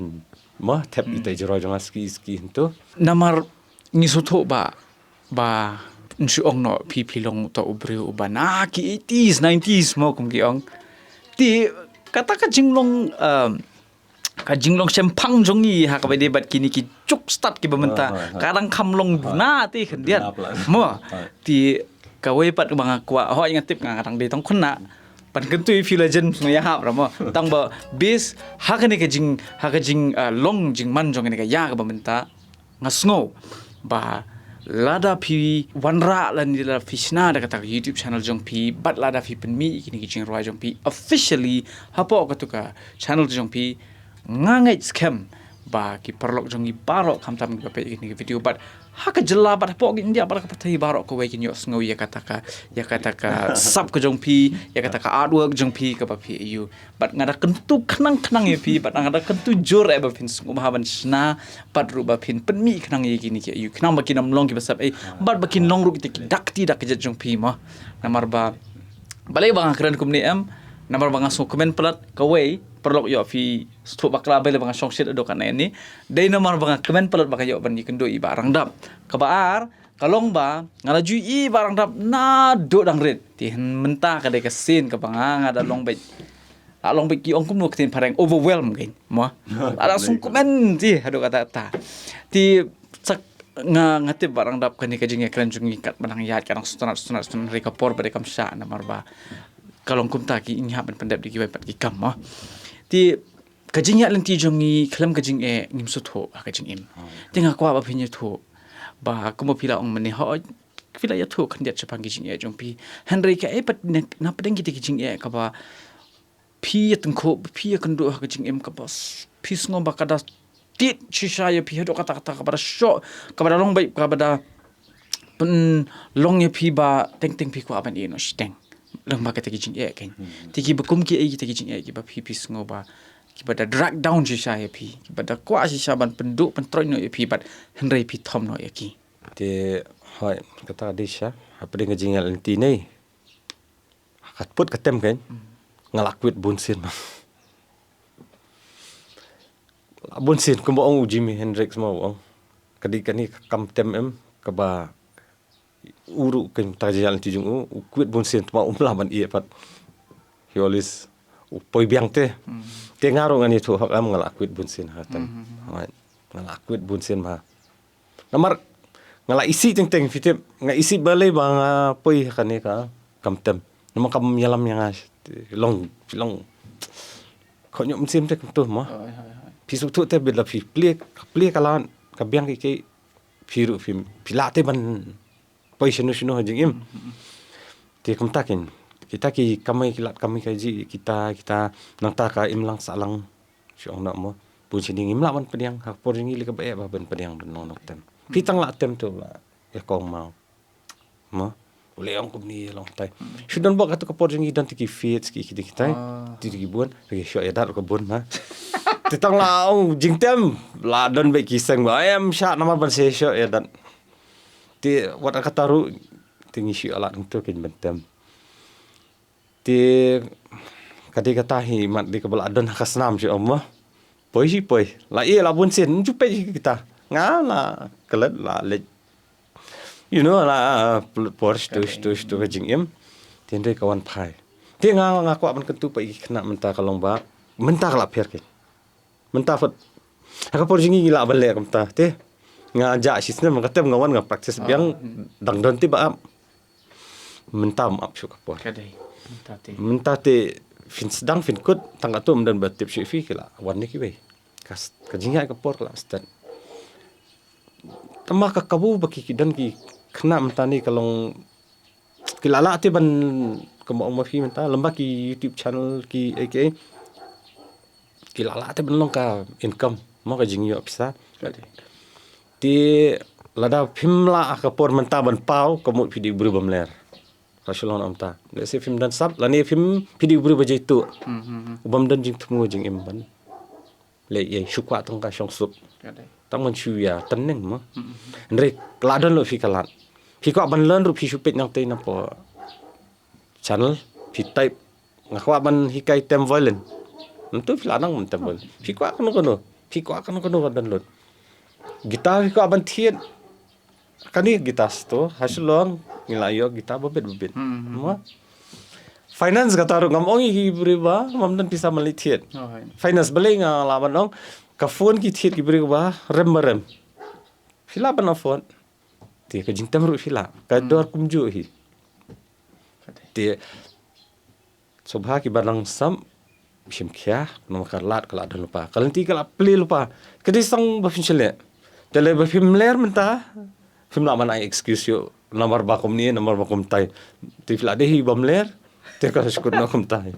mo, thep ita i jingrwai jong nga ski, ski hynto. Namar ngi sngewthuh ba, ba, yn shu ong noh, phi, phi long uta u briew uba na ki eighties, nineties mo kum ki ong. Te, kata ka jinglong, um, ka jinglong shemphang jong ngi ha kaba ïadei bad kine ki juk stad kiba mynta. Ah, ah, ah. Ka dang kham long duna te khyndiat. Duna pla. Mo. Ah. Te kawei pat ba nga kwah, hooid nga tip nga dang dei tang khynnah. Ban kyntu ïa phi la jan sngewbha ïahap ra mo. Tang ba base ha kane ka jing, ha ka jing, ah, long jingman jong kane ka ïa kaba mynta. Nga sngew ba lada phi wanrah lane lada phi shna da kata ka YouTube channel jong phi, bad lada phi pynmih ïa kine ki jingrwai jong phi officially hapoh katu ka channel jong phi, nga ngeit skhem ba ki paralok jong ngi baroh khamtam kiba peit ïa kine ki video bad ha ka jylla bad hapoh ka India bad ka pyrthei baroh kawei kin ïohsngew ïa kata ka, ïa kata ka sap ka jong phi, ïa kata ka artwork jong phi kaba phi ïoh. Bad nga da kyntu khnang khnang ïa phi, bad nga da kyntu jur eh ba phin sngewbha ban shna, bad ruh ba phin pynmih khnang ïa kine ki ïa u khnang ba kin ym long kiba sep eh, bad ba kin long ruh kita ki dak kti dak kjat jong phi mo. Namar ba, balei ba nga kren kumne em, namar ba nga sngew kmen palat, kawei, paralok ïoh phi sngewthuh bakla balei ba nga shong shit haduh katne ne. Dei namar ba nga kmen palat ba nga ïoh ban ïakynduh i Bah Rangdap. Kaba ar, ka long ba, nga la ju ïohi i Bah Rangdap naduh dang rit. Te hynmynta ka dei ka sien kaba nga, nga da long beit. La long beit ki ong kumno ka ktien phareng overwhelm kein. Mo. La da sngewkmen te haduh katta katta. Te sa nga, nga tip Bah Rangdap kane ka jingïakren jong ngi katba nang ïaid ka dang sngewtynnat sngewtynnat sngewtynnat hynrei ka por ba dei kam shah namar ba ka long kumta ki ngi hap ban pyndep da kiwei pat ki kam mo. Te ka jingïaid lynti jong ngi khlem ka jingeh ngim sngewthuh ha ka jingim. Te nga kwah ba phin ïathuh. Ba kumba phi la ong mynne hooid phi la ïathuh khyndiat shaphang ki jingeh jong phi. Hynrei kaei pat na, na pdeng kita ki jingeh kaba phi ïa tyngkhuh, phi ïa kynduh ha ka jingim kaba s-, phi sngew ba ka da tied shisha ïa phi haduh katta katta kaba da shoh, kaba da long beit, kaba da pynlong ïa phi ba teng teng phi kwah ban ïeh noh shiteng. Lyngba kita ki jingeh kein. Hmm. Te kiba kum kiei kita ki jingeh kiba phi, phi sngew ba kiba da drag down shisha ïa phi, kiba da kwah shisha ban pynduh pyntroiñ noh ïa phi bad hynrei phi thom noh ïa ki. Te hooid kata dei shisha hapdeng ka jingïaid lynti ne. Katba put ka tem kein. Nga la kwit bun sien ma. La bun sien kumba ong u Jimi Hendrix ma u ong. Ka dei kane ka kam tem em kaba u ruh kein ta jingïaid lynti jong u, u kwit bun sien tma um lah ban ïeh pat. He always u poi biang te. Hmm. Te nga ruh ngan ïathuh hok em nga la kwit bun sien ha tem. Hmm, hmm, hmm. Hooid. Nga la kwit bun sien ma. Namar nga la isih teng teng phi tip, nga isih balei ba nga poi ha kane ka kam tem. Namar kam ïalam ïa nga, long, long. Khot ñiuh mynsiem te kumto mo. Hooid, hooid, hooid. Phi sngewthuh te bit la phi plie, plie ka lad, ka biang ki ki, phi ruh phi, phi lah te ban poi shano shano ha jingim. Hmm, hmm, hmm. Te kumta kein, kita ki kamai ki lad kamai ka jong kita, kita nangta ka imlang sahlang. Shu ong noh mo. Bun sien ngim lah ban pdiang, ha ka por jong ngi lei kaba eh ba ban pdiang ban long nongtem. Phi tang la tem to la ïa kong maw. Mo. U lei ong kumne long tai. Shu don bok ha tu ka por jong ngi don te ki feats ki kiti kitai. Ah. Te ki bun, te ki shoh ïa dat ka bun ma. Te tang la ong jingtem la don beit ki seng ba em shah namar ban se shoh ïa dat. Te wat kata ruh te ngi shu ïa lad hangto kein ban tem. Te ka dei kata hi mat dei kaba la don ha ka snam shu ong mo. Poi hi poi. La ïeh la bun sien, ju peit hi kita. Nga la klet la leit. You know, la por stu stu stu ka jingim. Tynrai ka wan phai. Te nga nga kwah ban kyntu pat ïa ki khynnah mynta ka long ba mynta ka la pher ki. Mynta pat ha ka por jingim ngi lah ban leh kumta. Te nga jah shisnem, nga tem nga wan nga practice biang. Dang don te ba ap. Mynta ym ap shuh ka por. Ka dei. Mynta te. Mynta te phin sdang phin kut, tang katto ym don ba tip shuh ïa phi, ki la wan ne kiwei. Ka s-, ka jingïaid ka por ka la stad. Tangba ka kabu ba ki, ki don ki khynnah mynta ne ka long, ki la lah te ban, kumba ong ma phi mynta, lem bad ki YouTube channel ki, eh, ki, eh. Ki la lah te ban long ka income, mo, ka jingïoh pisa. Ka dei. Te lada phim lah ha ka por mynta ban paw, ka mut phi dei u briew bym ler. Ka shu long kumta. Lehse phim don sap, lane phim, phi dei u briew ba jaituh. Hmm, hmm, hmm. U bym don jingthmu jingim ban leh ïa, shu kwah tang ka shong suk. Ka dei. Tang ban shu ïa tynning mo. Hmm, hmm, hmm. Hynrei la don lut phi ka lad. Phi kwah ban learn ruh phi shu peit nangtei na poh channel, phi type, nga kwah ban hikai tem violin. Mynta phi la nang ban tem violin. Phi kwah kano kano. Phi kwah kano kano ka don lut. Guitar phi kwah ban thied. Kane guitar store ha Shillong ngi la ïoh guitar ba bit ba bit. Hmm, hmm, hmm. Mo. Finance kata ruh ngam ong ïa ki briew ba ngam don pisa ban leit thied. Oh, hai. Finance balei nga lah ban ong. Ka phone ki thied ki briew ba rem ba rem. Phi lah ban afford. Te ka jingtem ruh phi lah. Ka dor kumjuh hi. Te sngewbha kiba dang sap, shim khia, namar ka lad ka la don lypa. Ka lynti ka la plie lypa. Ka dei song ba phin shu leh. Te lei ba phim ler mynta, phim lah ban ai excuse ïoh. Namar ba kumne, namar ba kumtai. Te phi la dei hi bym ler, te ka shu kut noh kumtai.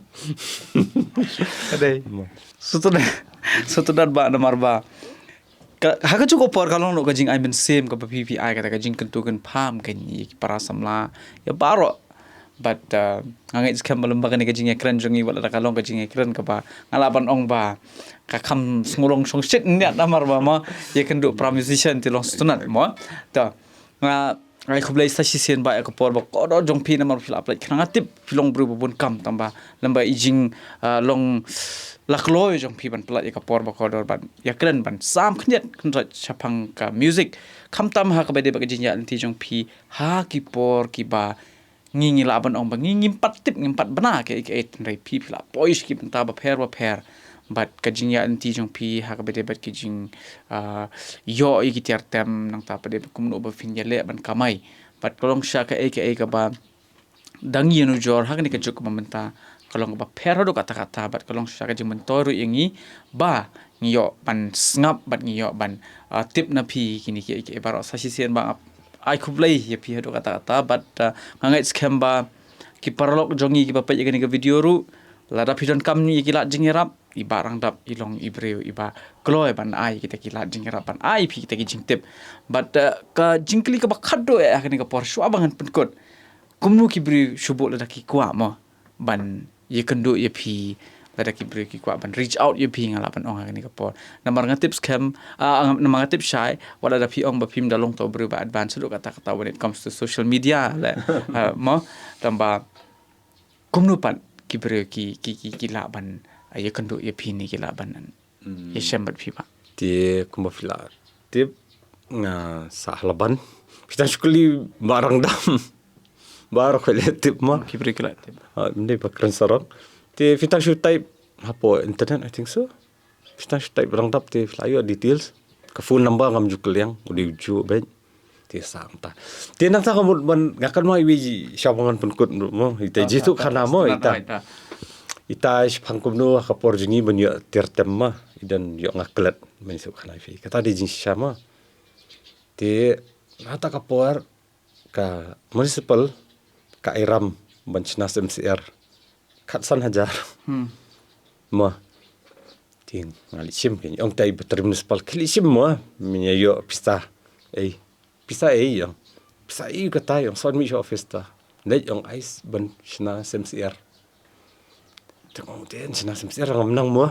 Ka dei. Mo. Sutun, sutun ba namar ba ka, ha kajuh ka por ka long noh ka jingai mynsiem kaba phi phi ai kata ka jingkyntu kynpham kane ïa ki para samla ïa baroh. Bad, uh, nga ngeit skhem ba lem bad kane ka jingïakren jong ngi wat la ka long ka jingïakren kaba nga lah ban ong ba ka kham sngewlong shongshit ïa namar ba mo ïakynduh para musician te long sngewtynnat mo. Ta nga Ai khublei sa shisien ba ïa ka por ba kordor jong phi namar phi la pynlait khnang. Nga tip phi long briew ba bun kam tangba lem bad i jing, ah, long la kloi jong phi ban pynlait ïa ka por ba kordor ban ïakren ban sam khyndiat khyndiat shaphang ka music. Khamtam ha kaba dei bad ka jingïaid lynti jong phi ha ki por kiba ngi ngi lah ban ong ba ngi ngim pat tip ngim pat bna kaei kaei, hynrei phi phi la poi sha ki bynta bapher bapher. Bad ka jingïaid lynti jong phi ha kaba dei bad ki jing, ah, ïoh ïa ki tiar tem nangta pat dei bad kumno ba phin ïaleh ban kamai. Bad ka long shisha kaei kaei kaba dang ïanujor ha kane ka juk kaba mynta ka long kaba pher haduh katta katta bad ka long shisha ka jingmyntoi ruh ïa ngi ba ngi ïoh ban sngap bad ngi ïoh ban, ah, tip na phi kine kiei kiei baroh. Sa shisien ba nga ai khublei ïa phi haduh katta katta bad, ah, nga ngeit skhem ba ki paralok jong ngi kiba peit ïa kane ka video ruh, lada phi donkam ïa ki lad jingïarap, i Bah Rangdap i long i briew iba kloi ban ai kita ki lad jingïarap ban ai phi kita ki jingtip. Bad, eh, ka jingkylli kaba khatduh eh ha kane ka por shuwa ba ngan pynkut. Kumno ki briew shu buh lada ki kwah mo ban ïakynduh ïa phi, lada ki briew ki kwah ban reach out ïa phi, nga lah ban ong ha kane ka por. Namar nga tip skhem, ah, namar nga tip shai wat lada phi ong ba phim da long uto u briew ba advance haduh katta katta when it comes to social media leh, ah, mo, tangba kumno pat ki briew ki, ki, ki, ki lah ban, ah, ïakynduh ïa phi ne ki lah ban, hmm, ïashem bad phi ba. Te kumba phi la tip nga sah laban. Phi tang shu kylli Bah Rangdap. Baroh khoit la tip mo. Ki briew ki la tip. Ah, mynta ba kren sarong. Te phi tang shu type hapoh internet, I think so. Phi tang shu type Rangdap te phi la ïoh details. Ka phone number ngam ju kylliang, u dei u juh beit. Te sa mynta. Te nangta ka mut ban nga kynmaw iwei i sha ba ngan pynkut mo. Ita i jitu khana mo ita. Ita i shaphang kumno ha ka por jong ngi ban ïoh tiar tem mo. I don ïoh nga klet ban ïoh khana phi. Kata dei jingshisha mo. Te nangta ka por ka municipal ka ai ram ban shna S M C R. Khatsan hajar. Hmm. Mo. Te nga leit shim kein, ong tai battery municipal, khie leit shim mo. Mynta ïoh pisa. Ei. Pisa ei ong. Pisa ei kata ong, sa wan mih sha office ta. Leit ong ais ban shna S M C R. Te ong te shna S M C R ngam nang mo.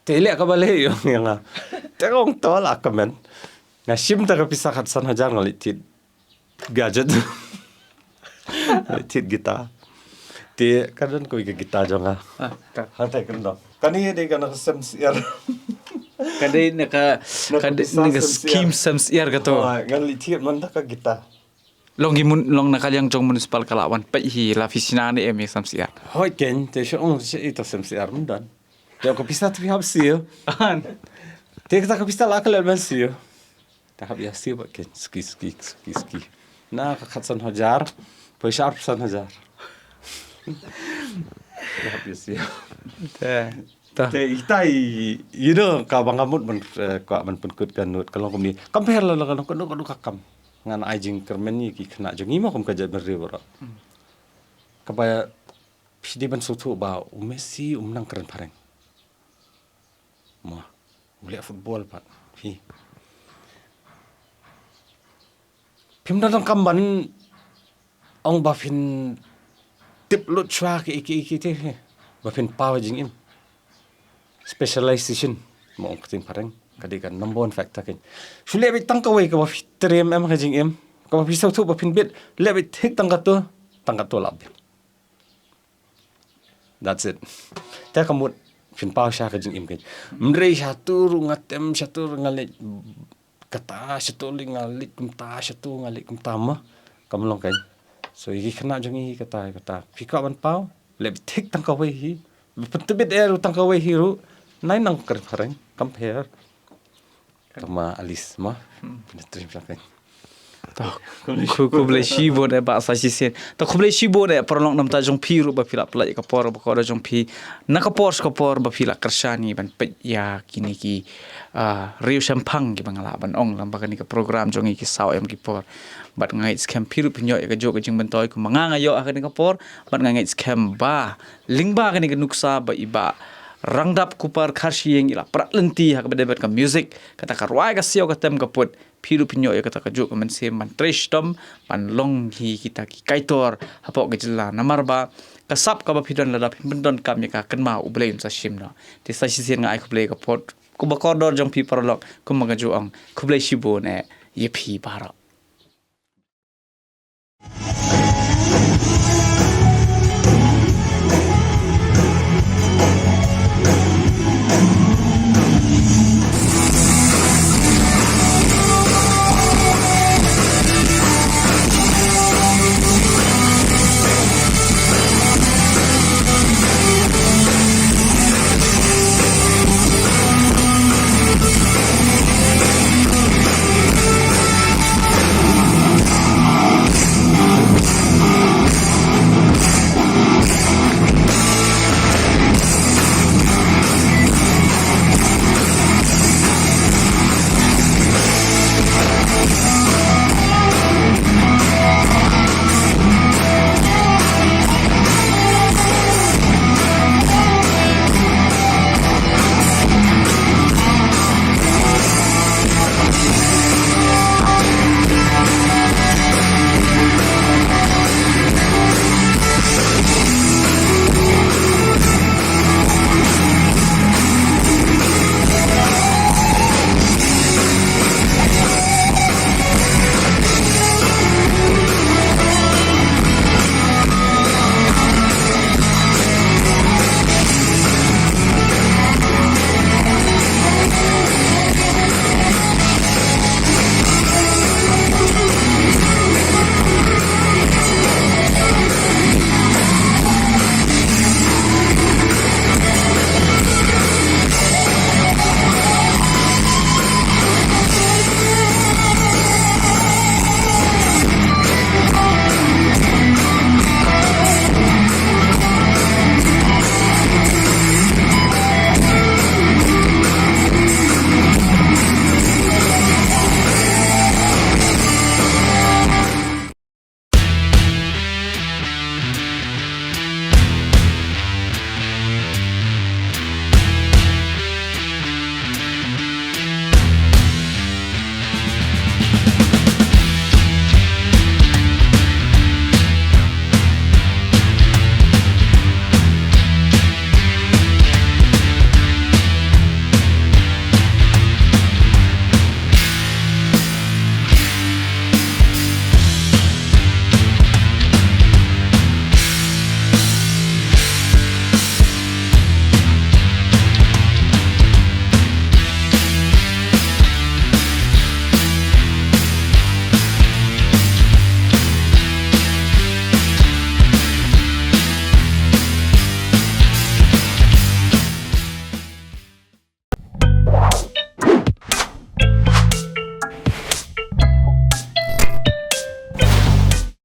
Te leh kaba leh ong ïa nga. Te ong to la kmen. Nga shim ta ka pisa khatsan hajar nga leit thied gadget. Leit thied guitar. Te ka don kawei ka guitar jong nga. Ah, ta. Hangtai kren dong. Kane dei kane ka sem syiar. Ka dei na ka Na ka ka dei pisa na ka sem syiar. Scheme sem syiar ka to. Ngan leit thied man da ka guitar. Long ki mun long na ka liang jong municipal ka la wan peit hi la phi sna ne em ïa sem syiar. Hoi ken te shu ong shu ita sem syiar myndan. Te ka pisa tu hap syiar. Te kata ka pisa la ka leh man syiar. Ta hap ïa syiar ba ken ski ski ski ski. Na ka khatsan hajar. Poi shar san hajar. Ta hap ïa syiar. Te ta Te ita i you know ka bang amut man eh, ka man pynkut ka nut ka long kumni. Kam pher la la ka long ka nut ka nut ka kam. Ngan ai jingkyrmen ïa ki khynnah jong ngi ma kum ka jaitbynriew baroh. Kaba phi dei ban sngewthuh ba u Messi um nang kren phareng. Mo u leh football pat phi. Phim da donkam ban ong ba phin tip lut shuwa ki ki ki te ba phin paw jingim. Specialization mo ong ka ktien phareng ka dei ka number one factor kein. Shu leh beit tang kawei kaba phi triem em ha jingim kaba phi sngewthuh ba phin bit leh beit thik tang kato tang kato la bit. That's it. Te ka mut phin paw sha ka jingim kein. Mrei sha tu ruh nga tem sha tu ruh nga leit kata sha tu leit nga leit kumta sha tu nga leit kumta ma. Kam long kein. So ïa ki khynnah jong ngi kata kata phi kwah ban paw leh beit thik tang kawei hi. Pyntbit eh ruh tang kawei hi ruh. Nai nang kren phareng kam pher. Tama alis ma. Pyntriem sha kein. To, khublei shibun eh Bah Sashisien. To khublei shibun eh paralok namta jong phi ruh ba phi la pynlait ka por ba kordor jong phi na ka por sha ka por ba phi la kyrshan ïa ban peit ïa kine ki ah, riew shemphang kiba nga lah ban ong lem bad kane ka program jong ngi ki saw em ki por. Bad nga ngeit skhem phi ruh phin ïoh ïa ka juh ka jingmyntoi kumba nga nga ïoh ha kane ka por. Bad nga ngeit skhem ba lyngba kane ka nuksa ba i Bah Rangdap Kupar Kharshiing i la prat lynti ha kaba dei bad ka music kata ka rwai ka siaw ka tem ka put. Phi ruh phin ïoh ïa kata ka juh ka mynsiem ban trei shitom ban long hi kita ki kaitor hapoh ka jylla namar ba ka sap kaba phi don lada phin pyndonkam ïa ka kynmaw U Blei un sa shim noh. Te sa shisien nga ai khublei ka por kumba kordor jong phi paralok kumba nga ju ong khublei shibun eh ïa phi baroh.